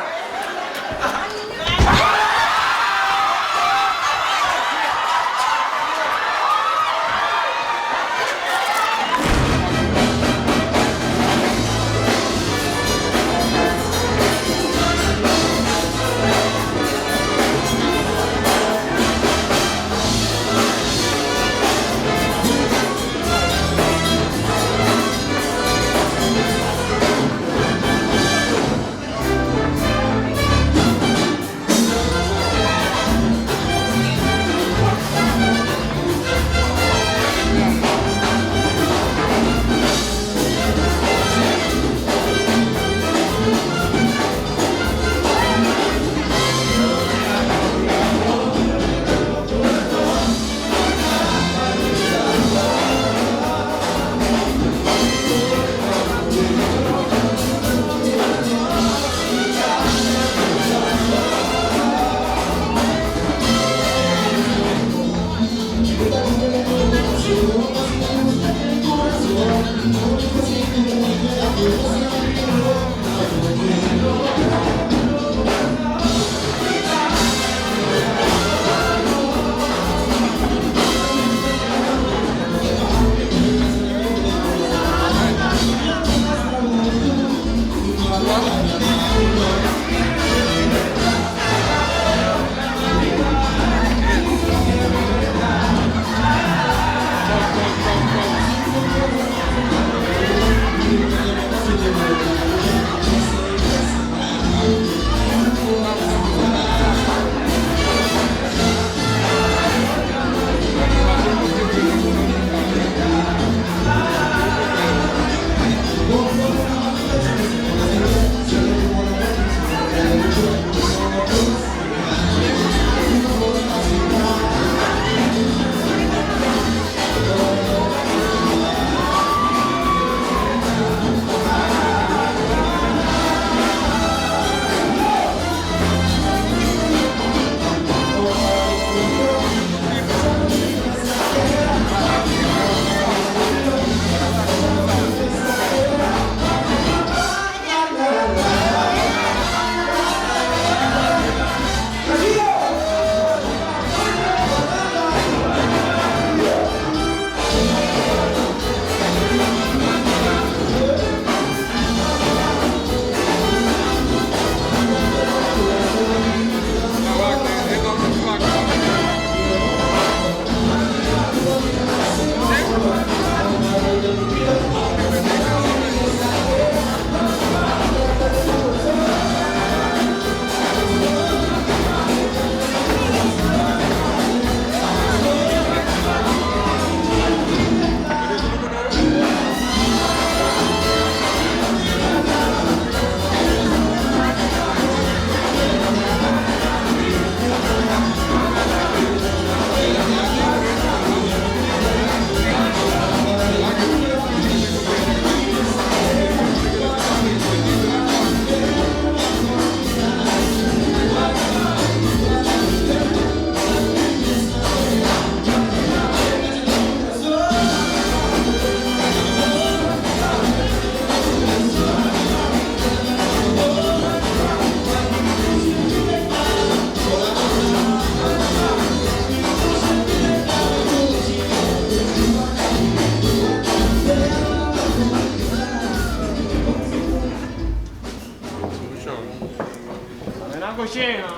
kushina.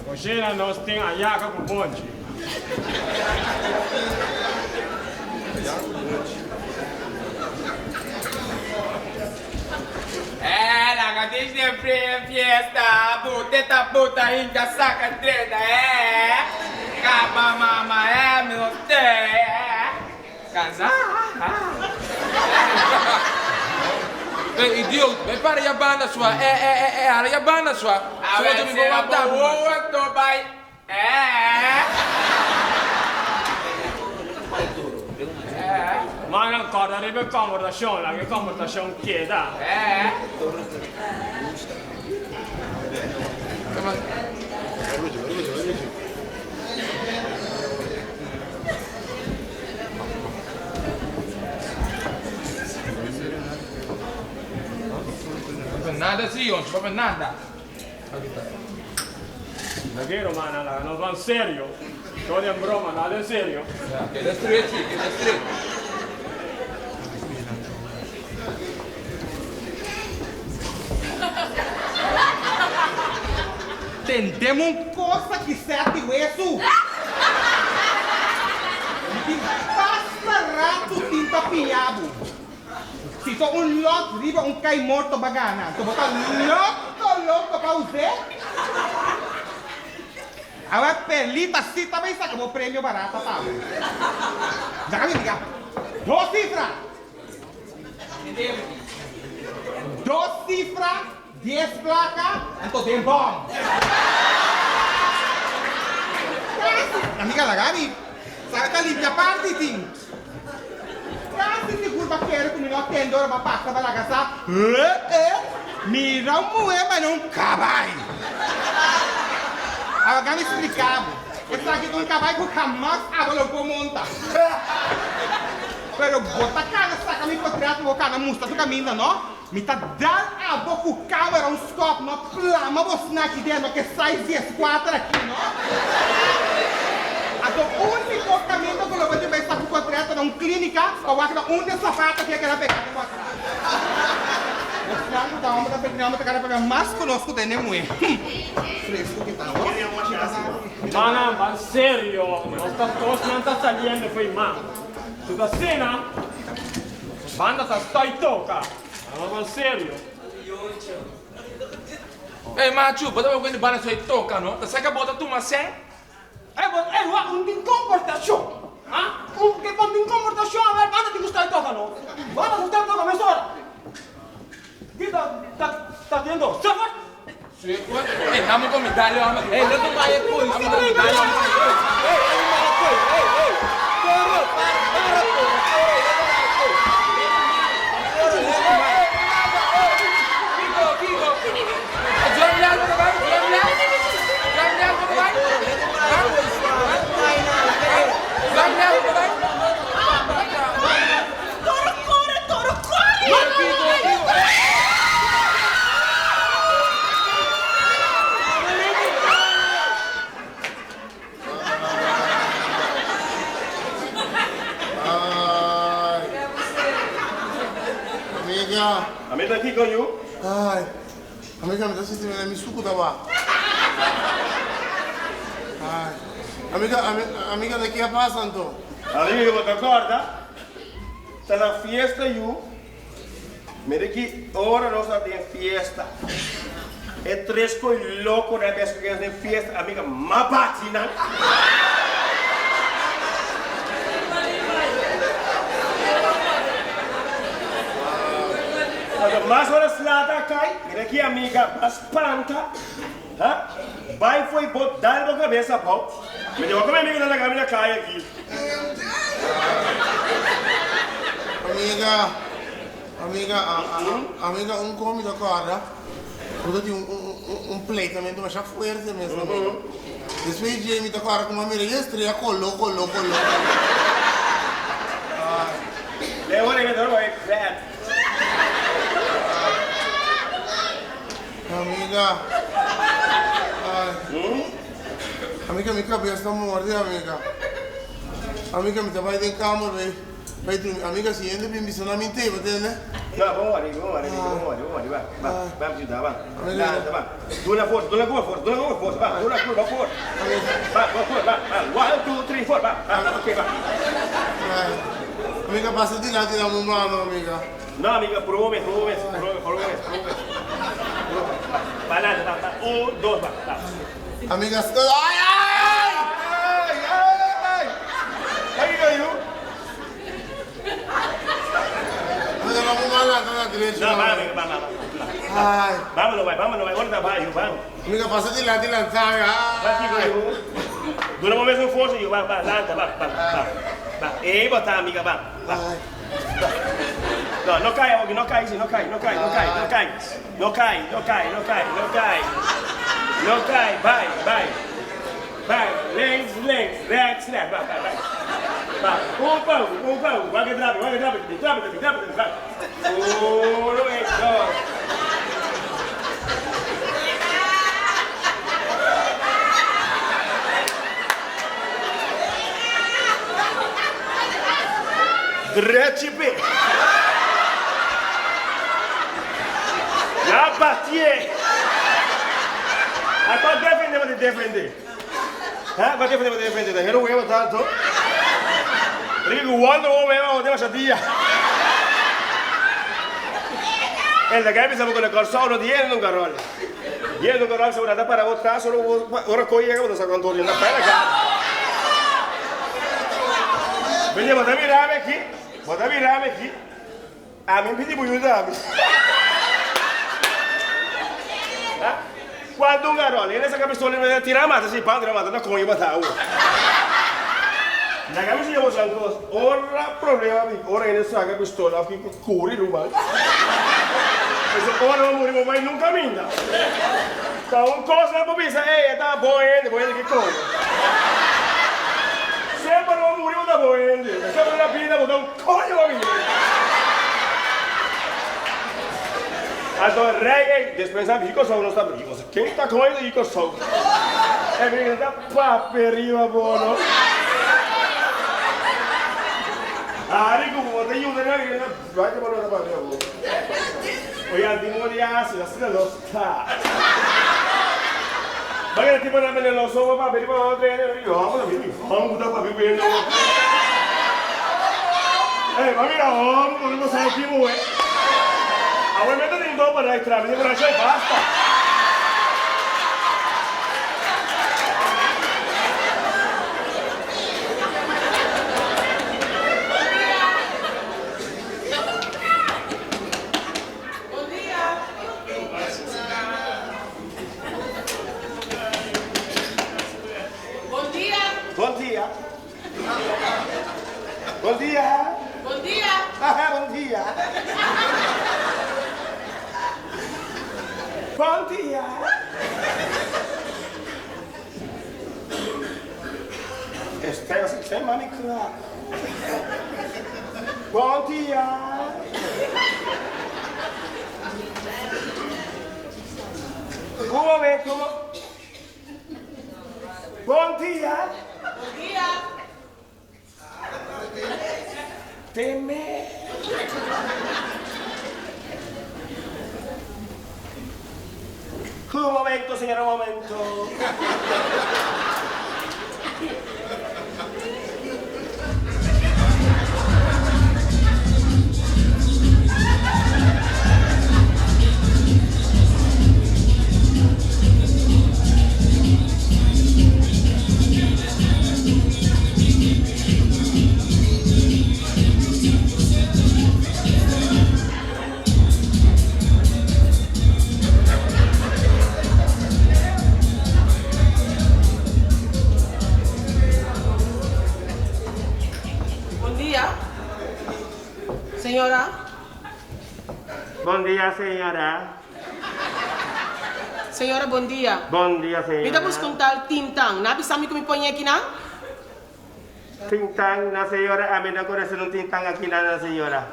Kushina nos tin ayaka ku bonchi. Eh, laga dish den fiesta, bute ta buta hinka saka drenta, eh. Kaba mama, eh, mi no te, eh. Kansa. Ey, idioot, bai para ya banda sua, eh, eh, eh, eh, hala ya banda sua. A Sua ver, tu mi sera bo wanta bo wowo to bai, eh. Manan kòrda riba e kòmbertashon, laga e kòmbertashon keda. Eh. Nada si, Yonchi, papia nada. Lag'é, rumannan, laga nos ban serio. Todo den broma, nada en serio. Keda straight, si, keda straight. Tendem un cosa ki sèt di wesu. Mi tin basta ratu tin ta piña bo. Si ta un lòt riba un kai morto ba gana, anto bo ta loko loko pa us'é. Awe Perlita si ta bay saka bo premio barata pa bo. Laga mi diga, dos sifra! Dos sifra, dies plaka, anto den bòm. Kasi, amiga laga mi sabe ta limpia parti tin. Kasi sigur ba kere ku mi no atende ora ba pasa ba laga sa, eh eh, mira un muhé manera un kabai. Awe gami splika bo, esaki ta un kabai ku hamas abo lo por monta. Pero bo ta kana saka mi potret pa bo kana mustra su kaminda no? Mi ta dal abo ku kamera un skòp no plama bo snaki den no ke size dieskuater aki no. Anto úniko kaminda ku lo bo tin bai sa ku potret ta na un klínika pa wak na unda e sapato aki a keda pegá den bo atras. Bo flan ku ta homber ta pega homber ta kana pega mas ku nos ku ta hende muhé. Fresku ki ta ho. Manan ban serio nos ta kosnan ta saliendo fo'i man. Su ta asina, banda ta stoi toca. Amo ban serio. Ey machu, bo ta bai kuenta banda stoi toca no? Ta saca bo ta tuma sen? Ey bo, ey wak, un tin comportacion. Ha? Un ke bon tin comportacion awe banda tin ku stoi toca no? Banda ta stoi toca mesora. Ki ta, ta, ta tiendo? Sefort! Sefort? Ey, namo con mi dale homber. Ey, no te vaya coy, namo con mi dale homber. Ey, ey, mara coy, ey, ey. Toro, para, para, toro, toro, lego mara coy. Toro, lego mara. Kiko, Kiko. Drum lego ta bai, drum lego. Drum lego ta bai. Drum lego ta bai. Toro kore, toro kore! Ay. Amiga. Amiga kiko yu? Ay. Amiga mi ta sinti mira mi suku ta ba. Ay. Amiga, amiga ta ke a pasa anto? Amiga bo ta korda? Ta na fiesta yu. Mira ki ora nos a den fiesta. E tres koi lokonan a bes ku nos den fiesta, amiga, ma bati nan. Anto mas ora slata a kai, mira ki amiga, ba spanta, ha, bai fo'i bo dal bo kabes abou. Mi di, Wak mi amiga ta laga mi na kai aki. Amiga, amiga, amiga un con mi ta corda cu ta tin un pleitamento masha fuerte mes amiga. Despues dje mi ta corda cu mi a mira e estrella colo colo colo. Lei ora mi ta bai bed. Amiga, ay. Amiga mi cabes ta morde amiga. Amiga mi ta bai den kamer bay. Bai drumi. Amiga, si hende bin bisa nan mi tei, bo tende? No, bon wòri, bon wòri, amiga, bon wòri, bon wòri. Ba, ba, ba mi yuda, ba. Lanta, ba. Duna forsa, duna ku forsa, duna ku forsa, ba. Duna ku, ba for. Ba, ba for, ba, ba. One, two, three, four, ba, ba. Oke, ba. Amiga, pasa dilanti na mi mano, amiga. No, amiga, prueba mes, prueba mes, prueba, prueba mes, prueba mes. Ba, ba, lanta, ba, ba. Un, dos, ba, ba. Amiga, ay, ay, ay! Ay, ay! Ay, yu. Amiga, no mi mano lanta na derecho. No, ba, amiga, ba, ba, ba. Ay. Vámonos, bai, vámonos, bai. Ora ta bai, yu, vamos. Amiga, pasa dilanti lanta, ay. Ba, kiko, yu. Duna bo mes un forsa, yu. Ba, ba, lanta, ba, ba, ba. Ba, ey bo ta, amiga, ba, ba. No, no kai awoki, no kai si, no kai, no kai, no kai, no kai. No kai, no kai, no kai, no kai. No kai, bai, bai. Bai, links, links, rechts, rechts, bai, bai, bai. Bai, un pa un, un pa un, wak e drapi, wak e drapi, drapi, drapi, drapi, bai. Uno, e dos. Drechi pe. Ya batié. A kwa defende bo ta defende? Ha? Kwa defende bo ta defende? Ta hero weba tanto. Rico Wonder Woman weba demasiado dia. El da gai bisa bo ku na Kòrsou no di hende nunka ròl. Di hende nunka ròl bisa bo na ta para bo tras ora bo ora koi yega bo ta sa kantor di na para ka. Bende bo ta mira mi aki, bo ta mira mi aki. Ami pidi bo yuda mi. Ha? Kuantu un garòl, hende saka pistola i tira mata si pan tira mata na koño bata awo. Laga mi siña boso un kos, ora problema bin, ora hende saka pistola of kiko kuri ruman. Pasobra ora bo muri bo bai nunka minda. Ta un kos nan por bisa, ey e ta bon hende, bon hende ki koño. Semper bo muri bo ta bon hende, semper na bida bo ta un. Coño bo bini. Anto rey ey despues a bini Corsou nos ta bini boso ken ta coño di Corsou e bini ta papia riba bo no Ari cu bo ta yuda nan bini ta bay bo no ta papia bo oye anti mo di haci asina nos ta Bagay tipo nan bini los obo papia riba otro hende yo amo ta bini Hòmber ta papia ku hende awor. Ey, bo a mira hòmber ku no sa ki muhé. Awor mi ta tin do pa rai tra, mi tin ku rai basta. Bon dia. Bon dia. Bon dia. Bon dia. Bon dia. Bon dia. Bon dia. Este este mami kla. Bon dia. Un momento. Bon dia. Bon dia. Teme. Un momento, señora, un momento. Bon dia, señora. Bon dia, señora. Señora, bon dia. Bon dia, señora. Mi ta busca un tal Tintan. Nan a bisa mi cu mi poñe akinan? Tintan? No, señora, ami no conoce un Tintan akinan, no, señora.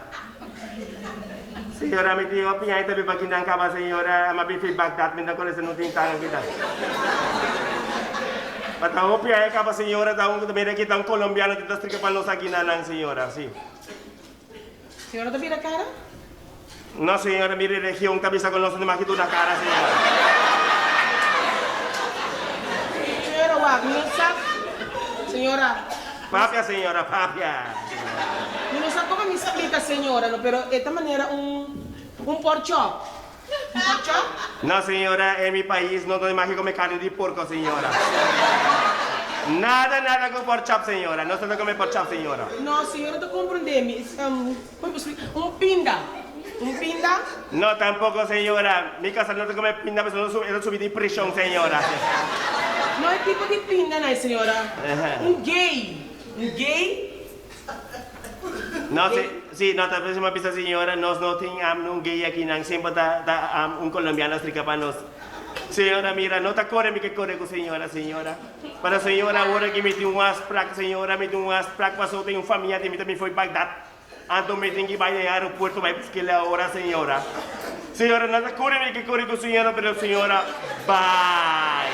Señora, mi tin hopi aña ta biba akinan caba, señora. Ami a bin fi Bagdad, mi no conoce un Tintan akinan. Ma ta hopi aña caba, señora, ta un, mira aki ta un colombiano tin ta strika pa nos akinanan, señora, si. Señora ta bira cara? No señora, mi religion ta bisa cu nos no mag duna cara señora. Señora wak, mi no sa, señora. Papia señora, papia. Mi no sa como mi splica señora no, pero e ta manera un, un porchop. Un porchop? No señora, en mi pais no ta mag come carne di porco señora. Nada, nada cu porchop señora, nos no ta come porchop señora. No señora ta comprende mi, Como bo splika? Un pinda. Un pinda? No, tampoco, señora. Mi casa no ta come pinda pasobra no e ta subi di preshon, señora. No e tipo di pinda nai, señora. Un gay. Un gay? No, si, si, no ta presi bisa, señora, nos no tin un gay aki nan. Semper ta, ta un colombiano strika pa nos. Señora, mira, no ta core mi ke core cu señora, señora. Pero señora, awor aki mi tin un afspraak, señora, mi tin un afspraak pasobra tin un famia di mi ta bin fo'i Bagdad. Anto mi tin ki bai den aeropuerto bai busk'el ahora señora. Señora no ta kore mi ke kore ku señora pero señora bai.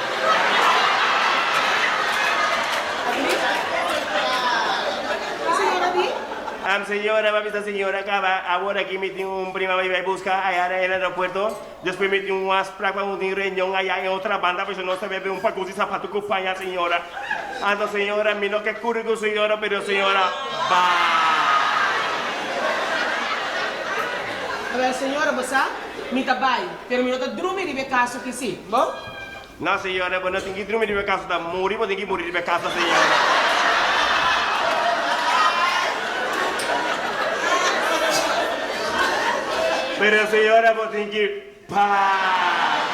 Señora di? Am señora ba bisa señora kaba awor aki mi tin un prima bai bai buska aya den aeropuerto despues mi tin un afsprak pa un tin reunion aya en otra banda pasobra nos ta bebe un pakus di zapato ku paña señora. Anto señora mi no ke curi cu señora pero señora bai. Awel señora bo sa mi ta bai pero mi no ta drumi riba e caso ki si bo. No señora bo no tin ki drumi riba e caso ta muri bo tin ki muri riba e caso señora. Pero señora bo tin ki bai.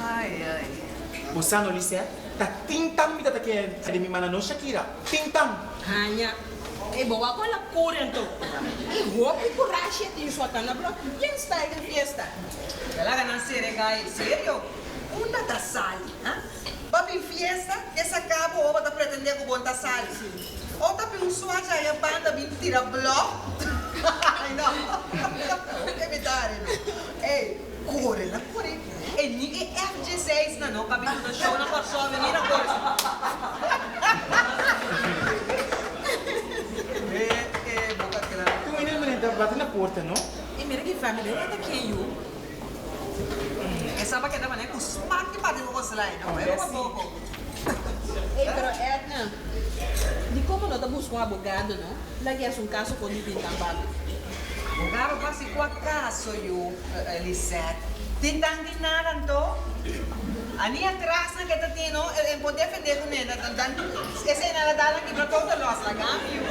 Ai ai. Bo sa no Lisette, ta tintan mi ta ta kere den mi mana no Shakira, tintan. Haña, e bo a kola kore anto. E hopi kurashi e tin sota na blok bien style den fiesta. Ta laga nan sere gai, serio? Unda ta sali, ha? Ba bin fiesta, ke saka bo oba ta pretende ku bon ta sali. O ta bin un suacha aya banda bin tira blok? Ai no, ke mi ta hari no. Ey, kore la kore. E ni e FG6 na no kabi duna show na Kòrsou mi mira kore. E e boka grandi. Ku mi nan ta bati na porta no. E mira ki family e ta ken yu. E sa pa keda manera ku smak di bati ku koslai no e pa poko. Ey pero Edna, di komo no ta buska un abogado no? Lagi hasi un kaso kon di tin tan banda. Abogado pa hasi kua kaso yu, Lisette? Tin tan di nada anto? Ani atras nan ke ta tin no, e por defende ku ne, dan esei nan la dal nan kibra todo los laga mi yu.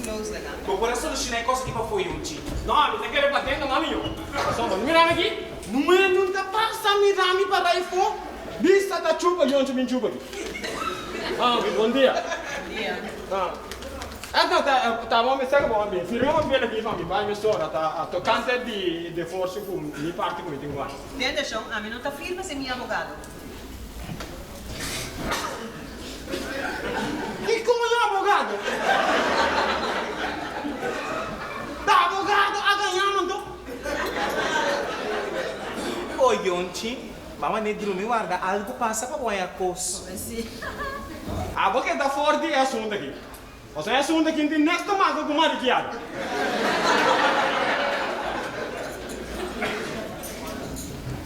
Los laga mi. Bo por a soluciona e cos aki pa fo'i un chi. No, mi ta kere baten no mami yo. Pasobra bo mira mi aki, nue nunca pasa mira mi para efo, bisa ta chupa yonchi bin chupa aki. Ah, bon dia. Bon dia. Ah. Edna ta ta bo mester ku bo a bin. Firma papel aki pa mi bai mesora ta tokante di divorsio ku mi parti ku mi tin guai. Tende shon, ami no ta firma sin mi abogado. Kiko mi abogado? Ta abogado a gaña mi anto? O Yonchi, mama ne drumi warda algu pasa pa bo haña kos. Abo keda for di e asuntu aki. Pasobra e asuntu aki no tin niks te maka ku marikiado.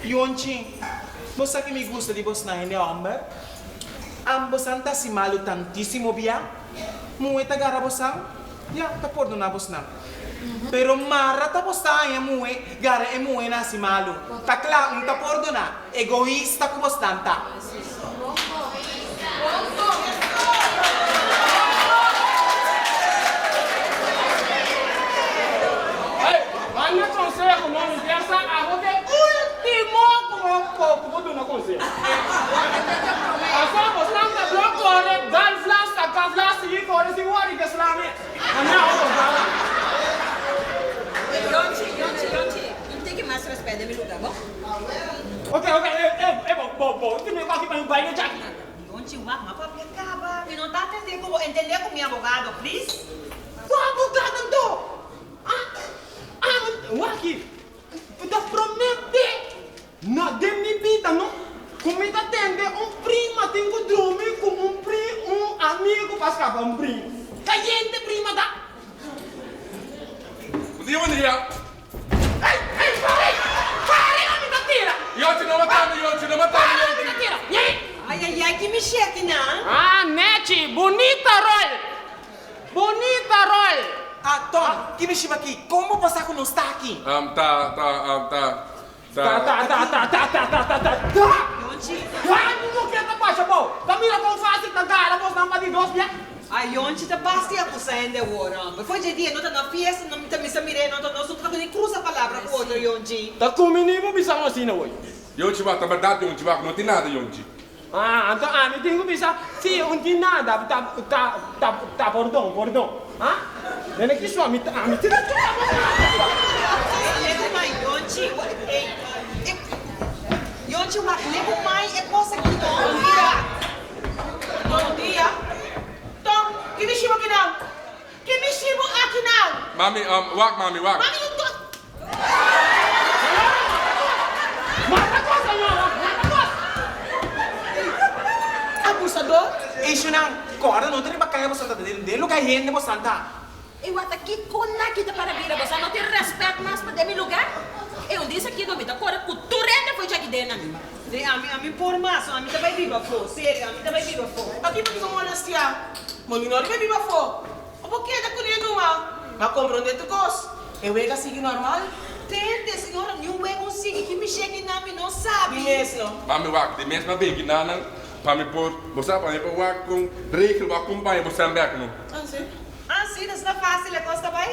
Yonchi, bo sa ki mi gusta di bosnan hende hòmber? Ambosan ta hasi malu tantísimo bia, muhé ta gara bosan, ya, ta pordoná bosnan. Pero mara ta bos ta haña muhé gara e muhé na hasi malu, ta kla un ta pordoná, egoista ku bosnan ta. Hey, manda conseho no mi pensa abo ta e ultimo ku bo ku bo duna conseho. Pasobra bosnan ta blok kore dal vlas saka vlas sigui kore sin wòri ke sla mi. Ami abo bosnan. Yonchi, yonchi, yonchi, un tiki mas. respet den mi luga, bo? Ok, ok, e, e, e, bo, bo, bo, tin mi aki pa mi bai na djaki. Yonchi, wak, ma papia kaba. Mi no ta atendé ku bo. Entendé ku mi abogado, please. Bo abogado anto? Ah, ah, wak aki. Ta promete na den mi bida no ku mi ta tende un prima tin ku drumi ku un pri un amigu pa skapa un primo. Kayente prima ta. Bon dia, bon dia. Ey, ey, pare! Pare ami ta tira! Yochi, no mata mi, Yochi, no mata mi, Pare ami ta Yochi. tira! Ñe! Ay, ay, ay, ki mi sheki nan? Ah, nechi, bunita rol! Bunita rol! Ah, Tom, ki mi shiba aki? Kon bo pasa ku nos ta aki? Um, ta, ta, um, ta, ta. Ta, ta, ta, ta, ta, ta, ta, ta, ta, ta! Yonchi. Ta, mi no ke ta basha bo. Ta mira kon fásil ta gara bosnan pa di dos bia. Ay, Yonchi ta basti akusa hende awor, homber. Fo'i dje dia no ta na fiesta, no mi ta misa mir'é, no ta nos no ta ni krusa palabra ku otro, Yonchi. Ta kumini bo bisa un asina, woy. Yonchi wak, ta bèrdat, Yonchi wak, no tin nada, Yonchi. Ah, anto ami tin ku bisa, si un tin nada, ta, ta, ta, ta pordon, pordon. Ah? Nene ki sua, mi ta, ami tin ta chupa bo nada. Leko mai, Yonchi, wa, ey, e, Yonchi, wak, leko mai e kos aki no. Bon dia. Bon dia. Tom, ki mi shibo ki nan? Ki mi shibo aki nan? Mami, um, wak, mami, wak. Mami, you to. Señora, mata kos! Mata kos, señora! Mata kos! Abusador! Eishonan, kòrda no ta riba kaya boso ta den den luga hende bosan ta. E wata kiko na kita para bira boso no tin respet mas pa den mi lugar? E un dis aki no mi ta kore ku tur hende fo'i djaki den nan. Sí, ami ami por mas, ami ta bai biba afó, serio, ami ta bai biba afó. Aki bo tin molestia? Bo mi no riba biba afó. O bo keda ku ne numa? Ma komprondé tur kos. E wega sigui normal? Tende, señora, niun wega un sigui. Ki mishe ki nan mi no sabi. Di mes no. Mami wak, di mes m'a begi nanan pa mi por, bo sa, pa mi por wak kon regel bo a kumpaña bo sèn bèk no. Ah, si. Ah, si, ta asina fásil e kos ta bai?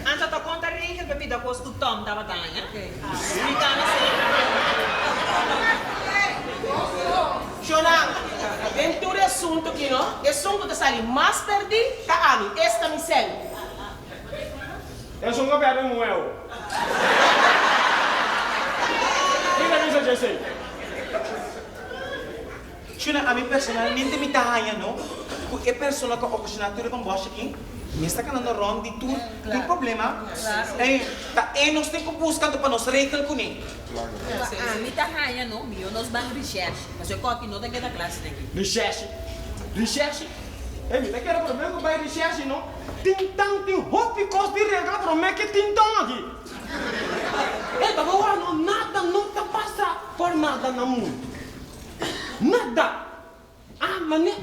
Anto ta konta regel pa pida kos ku Tom tabata haña? Splika mi si. Shonnan, den tur e asuntu aki no, esun ku ta sali mas pèrdí ta ami, esta mi sèn. Esun ku a pèrdè nuevo. Kin ta bisa djesei? Shonnan, ami personalmente mi ta haña no, ku e persona ku a okashoná tur e bòmbòsh aki, mi esta kanando rònt di tur tur problema, ta e nos tin ku buska anto pa nos regel kuné. Pa ami ta haña no, mihó nos ban recherche, pasobra e kòki no ta keda kla asina aki. Recherche? Recherche? E mi ta kere promé ku bai recherche no, tin tan tin hopi kos di regla promé ke tin tan aki. E ta wou no, nada no ta pasa por nada na mundu. Nada! Ah, mane.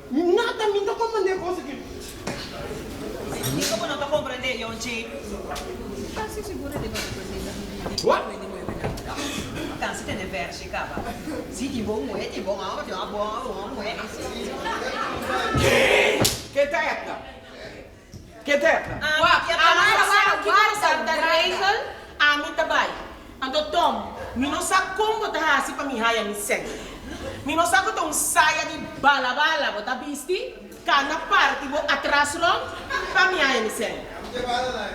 Nada mi ta comprende e cos aki. Kiko bo no ta comprende, Yonchi? Casi seguro di bo What? Cansi tene vershi caba. Si tin bon muhe, tin bon homber, tin bon homber, bon muhe. Ken ta Edna? Ken ta Edna? Wak, ami ta sa kiko ta Santa Regel, ami ta bai. Anto Tom, mi no sa kon bo ta hasi pa mi haya mi sèn. Mi no sa ku ta un saya di bala bala bo ta bisti, kana parti bo atras rònt pa mi haya mi sèn.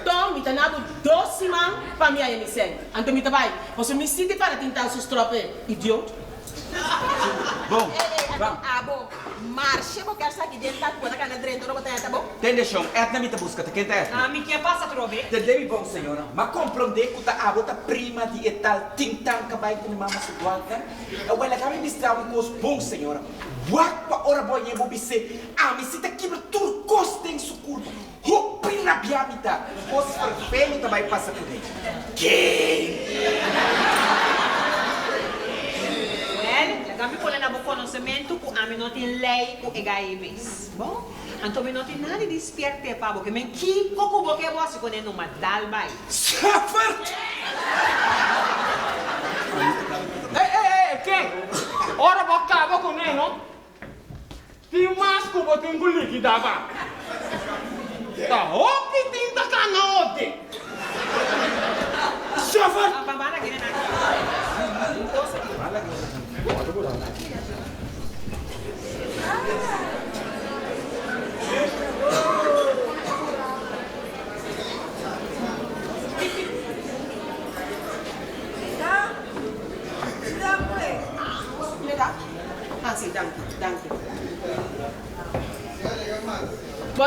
Tom, mi ta na bo dos siman pa mi haya mi sèn. Anto mi ta bai, pasobra mi sinti para tin tal su stròp e idiot. Bon, Ey, ey, ban. abo, marshe bo kier sa ki den ta ku bo ta kana drenta ora bo ta heta bo? Tende shon, Edna mi ta buska, ta ken ta Edna? Mi kier pasa atrobe. Tende mi bon, señora, m'a komprondé ku ta abo ta prima di e tal Tintan ka bai ku mi mama su dualta. Awel, laga mi bistra un kos bon, señora. Wak pa ora bo a yega bo bis'é, ami si ta kibra tur kos den su kurpa. Hopi rabiá mi ta. Kos ferfelu ta bai pasa kuné. Ken? Wèl, laga mi pone na bo konosementu ku ami no tin lei ku e gai mes. Bon, anto mi no tin nada di spièrt'é pa bo, ke men kiko ku bo ke bo hasi kuné numa dal bai. Seffert! Ey, ey, ey, ken? Ora bo kaba kuné, no? Tin mas ku bo tin ku likidá ba. Ta hopi tin ta kana ode. Shoffer!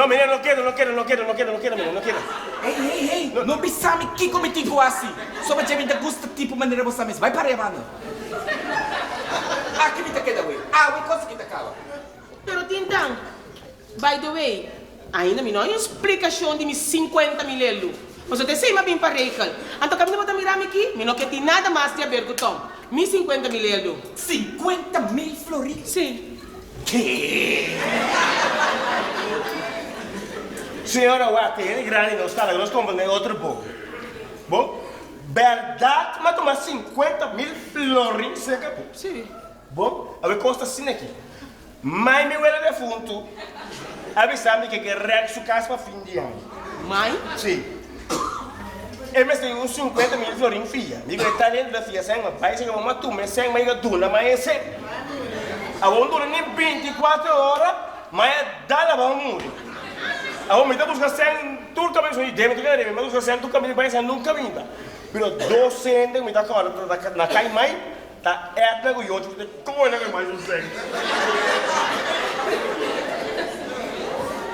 No, meneer, no keda, no keda, no keda, no keda, no keda, meneer, no keda. Hey, hey, hey, no bisa mi kiko mi tin ku hasi. Soba dje mi ta gusta tipo manera bo sa mes. Bai para e banda. Aki mi ta keda wei. Awe kos aki ta kaba. Pero Tintan, by the way, ainda mi no hay un splikashon di mi sinkuenta mil elu. Pasobra ta esei mi a bin pa regel. Anto kaminda bo ta mira mi aki, mi no ke tin nada mas di aber ku Tom. Mi 50.000 eldo. 50.000 florin? Sí. Ke? Señora, wak, te hende grandi nos ta, laga nos comprende otro poco. Bo, berdad m'a tuma 50.000 florin cerca bo? Sí. Bo, awe cos ta asina aki. Mai mi wela defuntu a bisa mi ke ke rèk su kas pa fin di aña. Mai? Sí. E mester un 50.000 florin fia. Mi ku e ta dentro ta fia sèn, ma bai seka mama tuma e sèn, mai ka duna mai e sèn. Awor no dura ni 24 ora, mai a dal abao muri. Awor mi ta buska sèn tur kaminda, so idea mi ta keda riba, mi ta buska sèn tur kaminda, bai sèn nunka binta. Pero dos hende ku mi ta kòrda na kai mai. Ta Edna ku Yochi ku ta kohe nan hermano su sèn.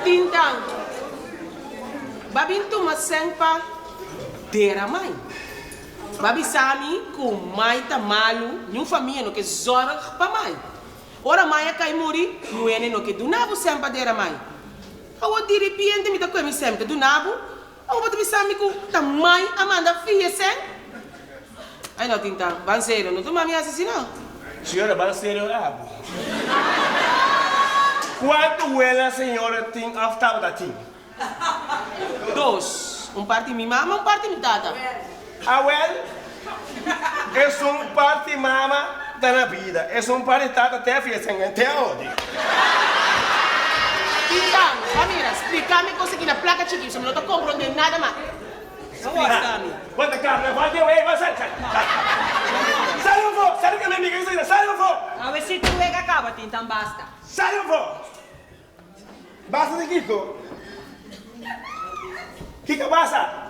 Tintan, Ba bin tuma sèn pa dera mai. Ba bisa mi ku mai ta malu, niun famia no ke zòrg pa mai. Ora mai a kai muri, nuene no ke duna bo sèn pa dera mai. Awor diripiente mi ta kohe mi sèn, mi ta duna bo, Awor bo ta bisa mi ku ta mai a manda fia sèn? Ai no Tintan, ban serio, no tuma mi hasi asina. Señora, ban serio abo. Kuantu wela señora tin òf tabata tin? Dos. Un parti mi mama, un parti mi tata. Awel, esun parti mama ta na bida, esun parti tata te a fia sèn te a odi. Tintan, ba mira, splika mi kos aki na plaka chikí, pasobra mi no ta komprondé nada mas. Splika mi. Wanta carnaval de wey, sal, sal, sal. Sal afó, sal ku mi amiga ki sal afó. Awe si tur wega kaba, Tintan, basta. Sal afó. Basta di kiko? Kiko basta?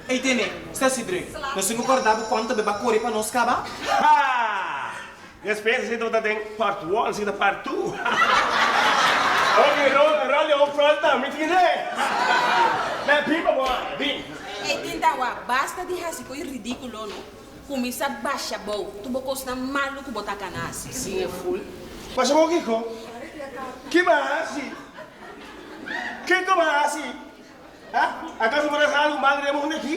Ey tene, sta si druk. Nos tin ku korda bo kuantu beba kore pa nos kaba? Ha! Despues esei tabata den part one, esei ta part two. Ok, Rolly ook front ta, mi tin idee. Meh, bin pa bo ana, bin. Ey tinta wak, basta di hasi koe ridikulo no. Kuminsá basha bou tur bo kosnan malu ku bo ta kana hasi. Sin e ful. Basha bou kiko? Ki bo a hasi? Kiko bo a hasi? Ha? Akaso bo ta hasi algu malu den e mundu aki?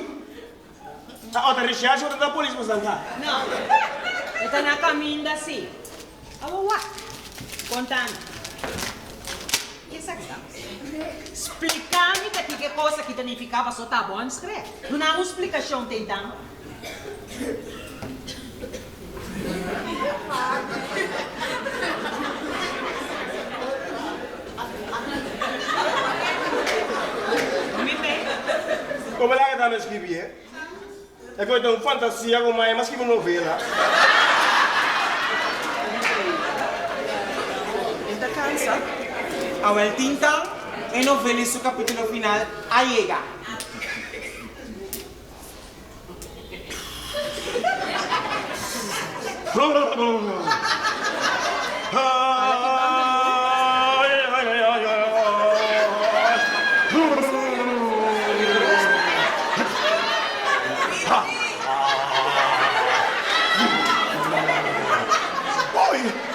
Ta ota recherche ota ta polis boso ta? No. E ta na kaminda si. Awor wak. Konta mi. Esaki ta. Splika mi ta kiko e kos aki ta nifiká paso ta bon skref. Duna mi un splikashon tentan. Como la ta skibi e? E koe ta un fantasia ku mai mas skibi un novela. E ta kansa. Awel tinta e novela i su kapitulo final a yega.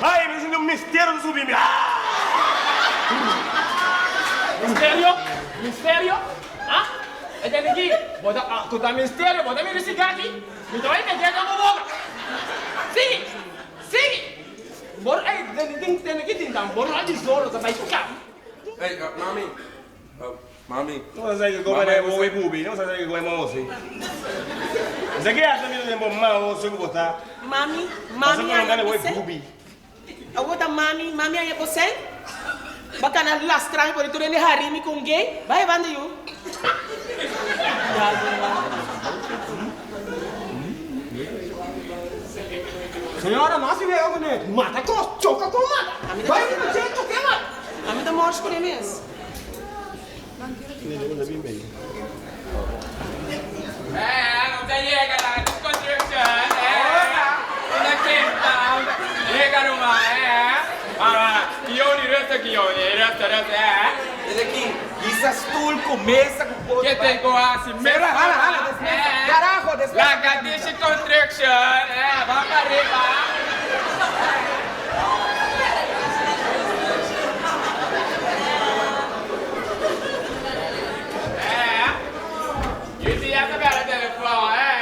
Ai, mi sinti un misterio ta subi mi. Misterio? Misterio? Ah? E tende ki, bo ta ah, ku ta misterio, bo ta mira si gaki, mi ta bai mete den bo boka. Sigui, sigui. Bo no, ey, tende tin, tende ki tin tan, bo no a di zoro ta bai ka. Ey, mami, mami. No sa ke come de bo bubi, no sa ke come mosi. Sa ke hasta mi den bo mao se ku bo ta. Mami, mami a ya bisé. Awor ta mami, mami a yebo sèn? Ba kana lastra mi por di tur hende hari mi ku un gay? Bai banda yu. Señora, no hasi wega ku ne. Mata kos, choka kon mata. Bai riba dje, chok'é mata. Ami ta mors ku ne mes. Eh, no ta yega na construction, eh. Una Cape Town, yega numa, eh. Mano, mano, guioni, resta guioni, resta, resta, eh. Desde aki, hisa stoel ku mesa ku pot. Ke ten ku hasi mesa. Hala, hala, des mesa. Carajo, des mesa. Lagadishi construction, eh, ban pa riba. Eh, you see ya ta bela telefon, eh.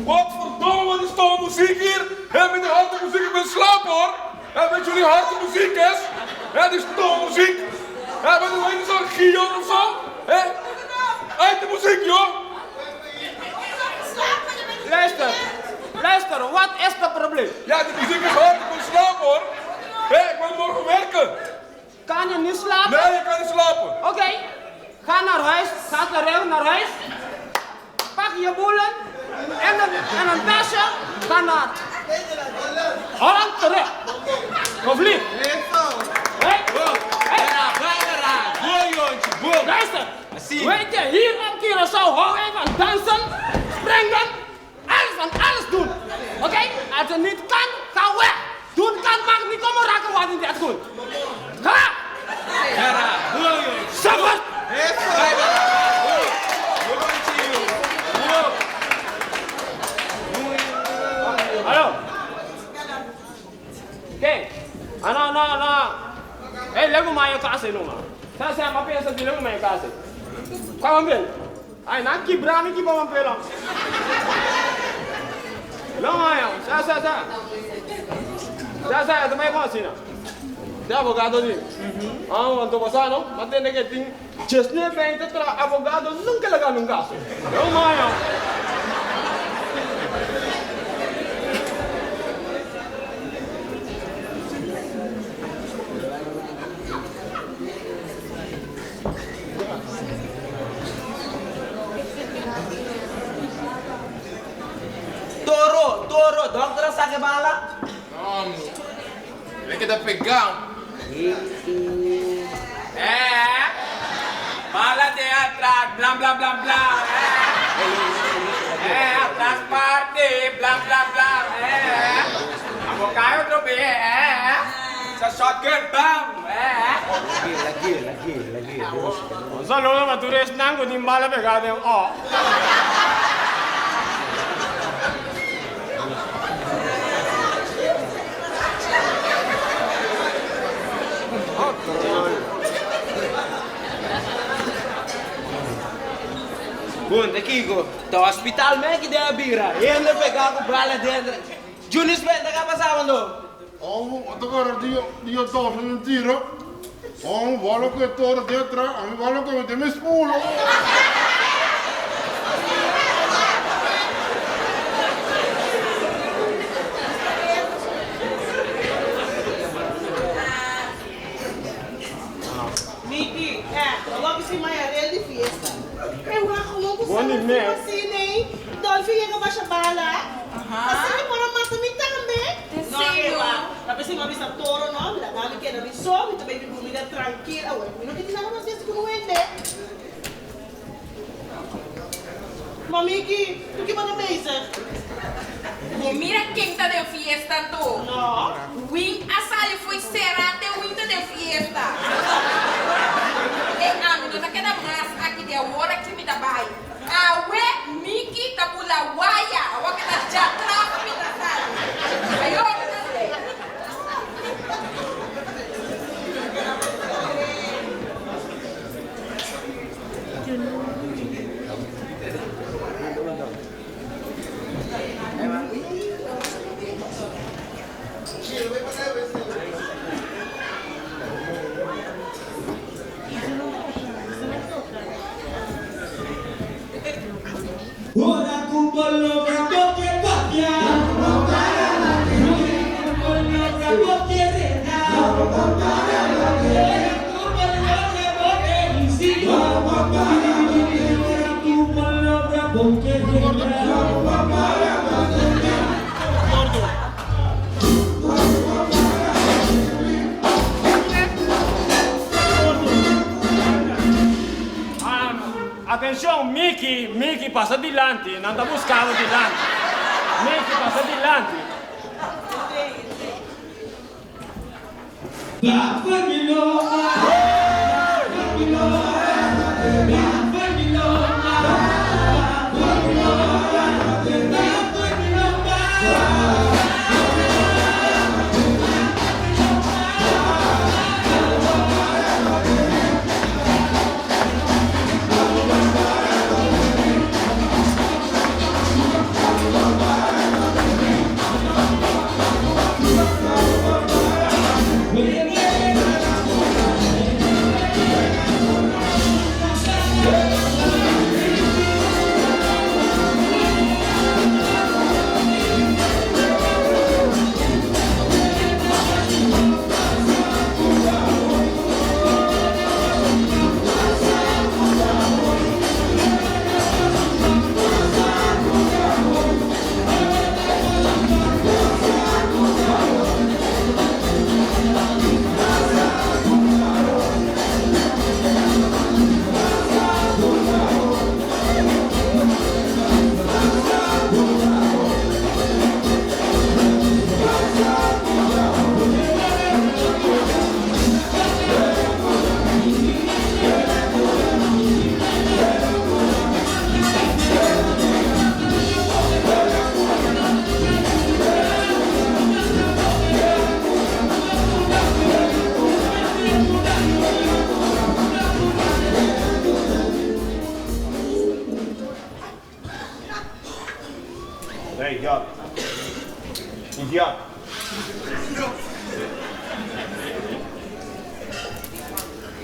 Godverdomme, wat is stomme muziek hier? Hè, met die harde muziek, ik ben slaap hoor. Hè, weet jullie harde muziek is? Hè, die stomme muziek. Hè, wat is het zo'n Gion of zo? Hè? Uit de muziek, joh! Luister, luister, wat is het probleem? Ja, die muziek is hard, ik wil slapen hoor. Hé, ik wil morgen werken. Kan je niet slapen? Nee, ik kan niet slapen. Oké, ga naar huis, ga terug naar huis. Pak je boelen en een, en een tasje, ga naar Holland terug. Of niet? Hé? Hé? Luister, weet je, hier op Curaçao hou ik van dansen, springen, alles van alles doen. Oké? Als je niet kan, ga weg. Doen kan, mag niet komen raken wat niet echt goed. Ga! Suffer! Hallo. Oké. Ano, ano, ano. Hey, lego maar je kaas in, man. Sa sa ma pensa di lego maar je kaas. Kwam ben. Ay, na ki brami ki ba man pelang. Long ayo, sa sa sa. Sa sa, ito may kung sino. De abogado di. Ah, quanto pasano, ma tiene che tin Chesne 20 tra abogado nunca le gana un caso. No mayo. Toro, toro, dokter a saka e bala? No, mi keda pegá. Eh, bala den atras, bla bla bla bla. Eh, eh, atras parti, bla bla bla. Eh, abo kai otro be, eh. Sa shotgun, bam. Eh. Lag'é, lag'é, lag'é, lag'é. Un saludo pa tur esnan ku tin bala pegá den o. Punta kiko? Ta hospital men ki den a bira. Hende pegá ku bala dentro. Junius Benta ka pasaba no? Omo ta kore di di e dosa den tiro. Omo bolo ku e toro den atrás, ami bolo ku mi den mi spulo. Miki, eh, awor ki si maya rel di fiesta. E wak gewoon ku Bon di sangre mes. fuma asina ei. Dolfi yega basha bala. Asina por a mata mi tambe. No, Eva. Ta p'esei mi a bisa Toro no, mi laga mi keda mi so, mi ta bay bibu mi da trankil. Awor, mi no ke tin nada mas fiesta ku no hende. Ma Miki, ku ki bo ta bezig? Bo mira ken ta den fiesta anto? No. Win a sali fo'i sera te win ta den fiesta. E ami no ta keda mas aki di awor aki mi ta bai. Awe Miki ta bula waya, awor ke ta djatras mi ta sali. Ayo mi ta sey. Ora ku bo logra bo ke papia Ora ku bo logra bo ke reda Ora ku bo logra bo ke hisi Ora ku bo logra bo ke reda. Atencion, Mickey, Mickey pasa dilanti, nan ta busca bo dilanti. Mickey pasa dilanti. Hey, idiot. Idiot.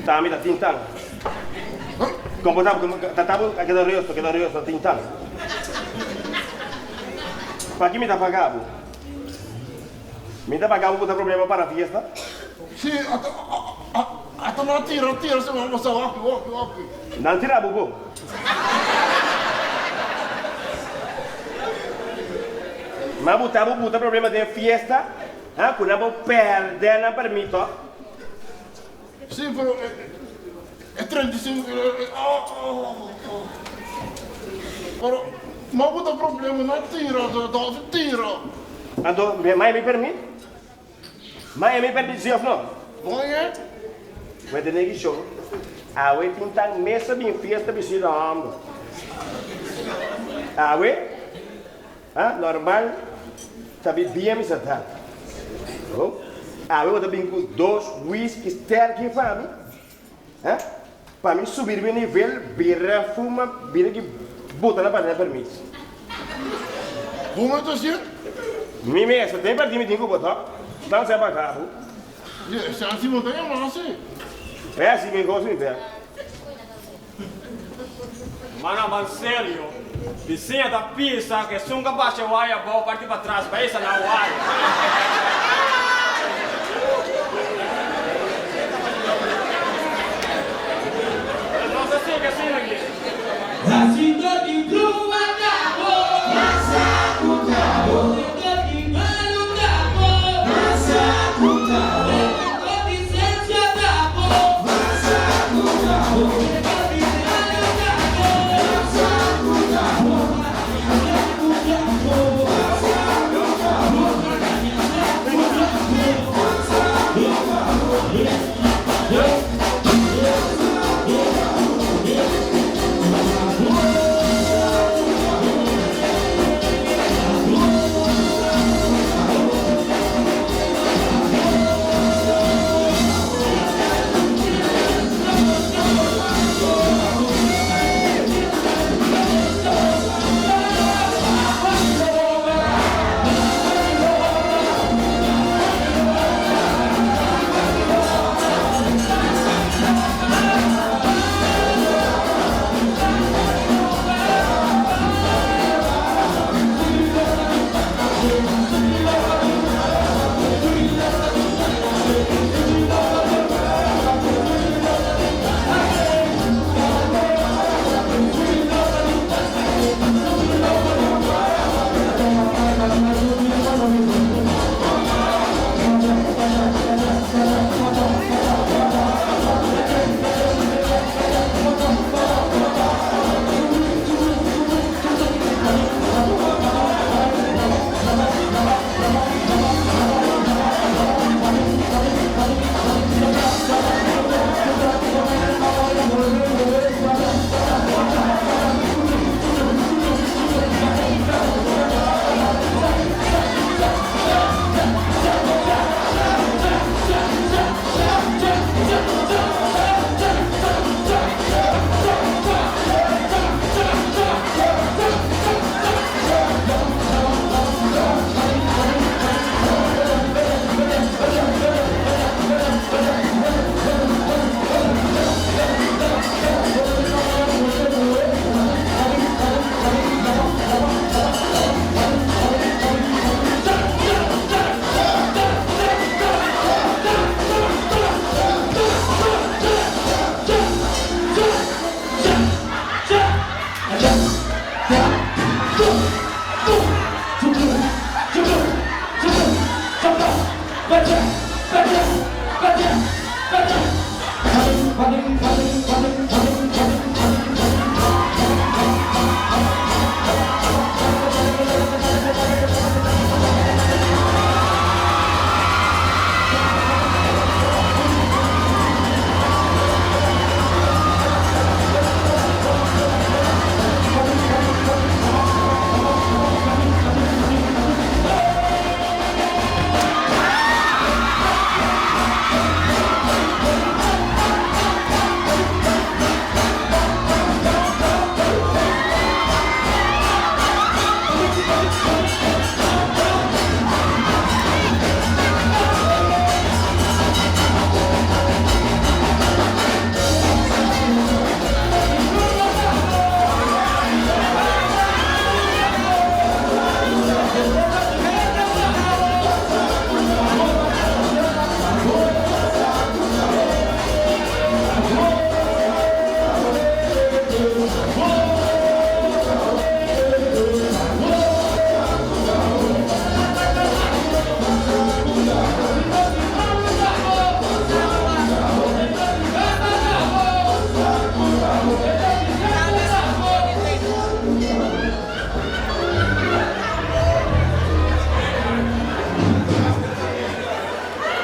Ta mi ta tintan. Como ta, ta ta bo keda rioso, keda rioso, tintan. Paki mi ta paga bo? Mi ta paga bo ku ta problema para fiesta? Sí, ata, ata nan tira, tira, se nan pasa hopi, hopi, hopi. Nan tira bo bo. Ma bo ta bo buta problema den fiesta, ha, ku nan bo pèrdè nan permito. Sí, pero e 35, oh, oh, oh. Pero ma bo ta problema nan tira, ta tira. Anto, maya mi permit? Maya mi permit sí of no? Bon, eh? Wete negi show. Awe tin tan mesa bin fiesta bishita homber. Awe, ha, normal ta bi dia mi sa ta. Oh, awe bo ta bin ku dos whisky sterki pa mi. Ha, pa mi subi riba e nivel bira fuma bira ki bota na pared permis. Fuma ta sier? Mi mesa den parti mi tin ku bo ta. Tan sa pa cabo. Ye, Shansi bo ta yama asi. E asi mi gosi mi pia. Mana ban serio, bisiña ta pisa ku esun ka basha waya abou parti patras pa esa na waya. Nos a sigui asina aki.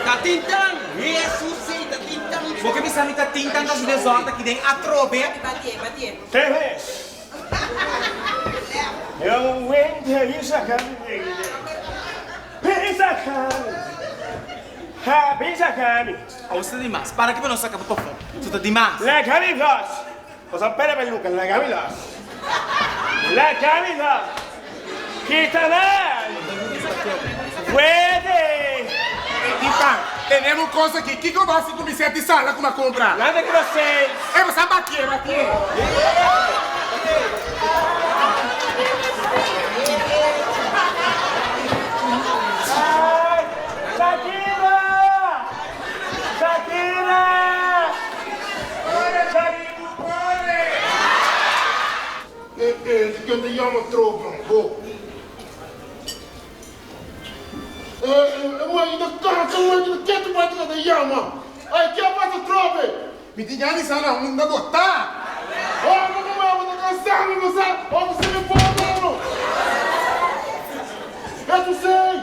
Ta tin tan, Hesus ei ta tin tan Bo ke bisa mi ta tin tanta su desòrde aki den atrobe? Teves. Yo wende bisa kami wende. Bisa kami. Ha bisa kami. Awo sta dimas. Para ki bo no saka bo pafó. Su ta dimas. Laga mi los. Bo sa pere peluka. Laga mi los. Laga mi los. Kita nan. Wende. Titan, tenemos cos aki. Kiko bo hasi ku mi set di sala ku mi a kumpra? Nada ku bo sei. E bo sa batié, batié. Ay, Shakira! Shakira! Kore, Shakira, kore! E, e, di ken ta yama tropa, bo? E, e, e muhé ta kasa, muhé ta ketu bai ta yama. Ay, ke a pasa trope? Mi tin gana di sa na unda bo ta. Oh, bo como bo ta cansa mi, bo sa, oh, bo sa mi por no. Etu sei,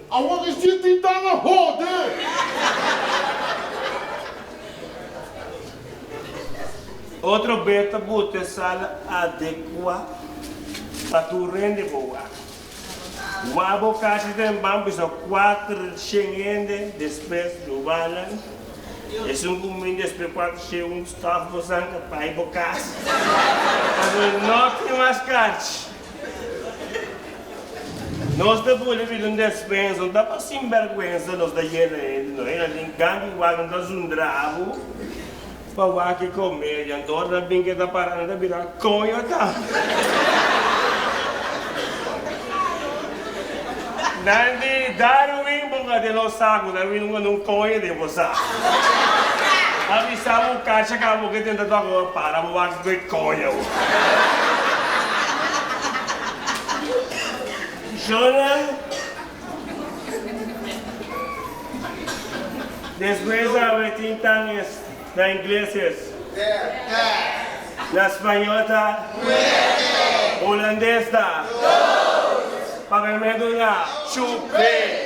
awor ki si tin tan a hode. Otro bes ta buta e sala adecua pa tur hende por wak. Wak bo cashi den ban bisa cuater shen hende, despues lubanan. Esun cu min despues cuater shen un staf bo sanka pai bo cas. Pasobra no tin mas cachi. Nos ta buli bira un despensa, no ta pa sinberguensa nos ta yena hende no. Hende tin gana di wak, nan ta zundra bo pa wak e comedia. Anto ora nan bin keda para nan ta bira coño tambe. Nan di Darwin bo ka den nos saco, Darwin nunca nun coño den bo saco. A bisa bo cacha caba bo ke tenta toca bo para bo wak cu e coño. Shonan despues awe tin tan es na ingles es na spañol ta hulandes ta papiamentu na chupe.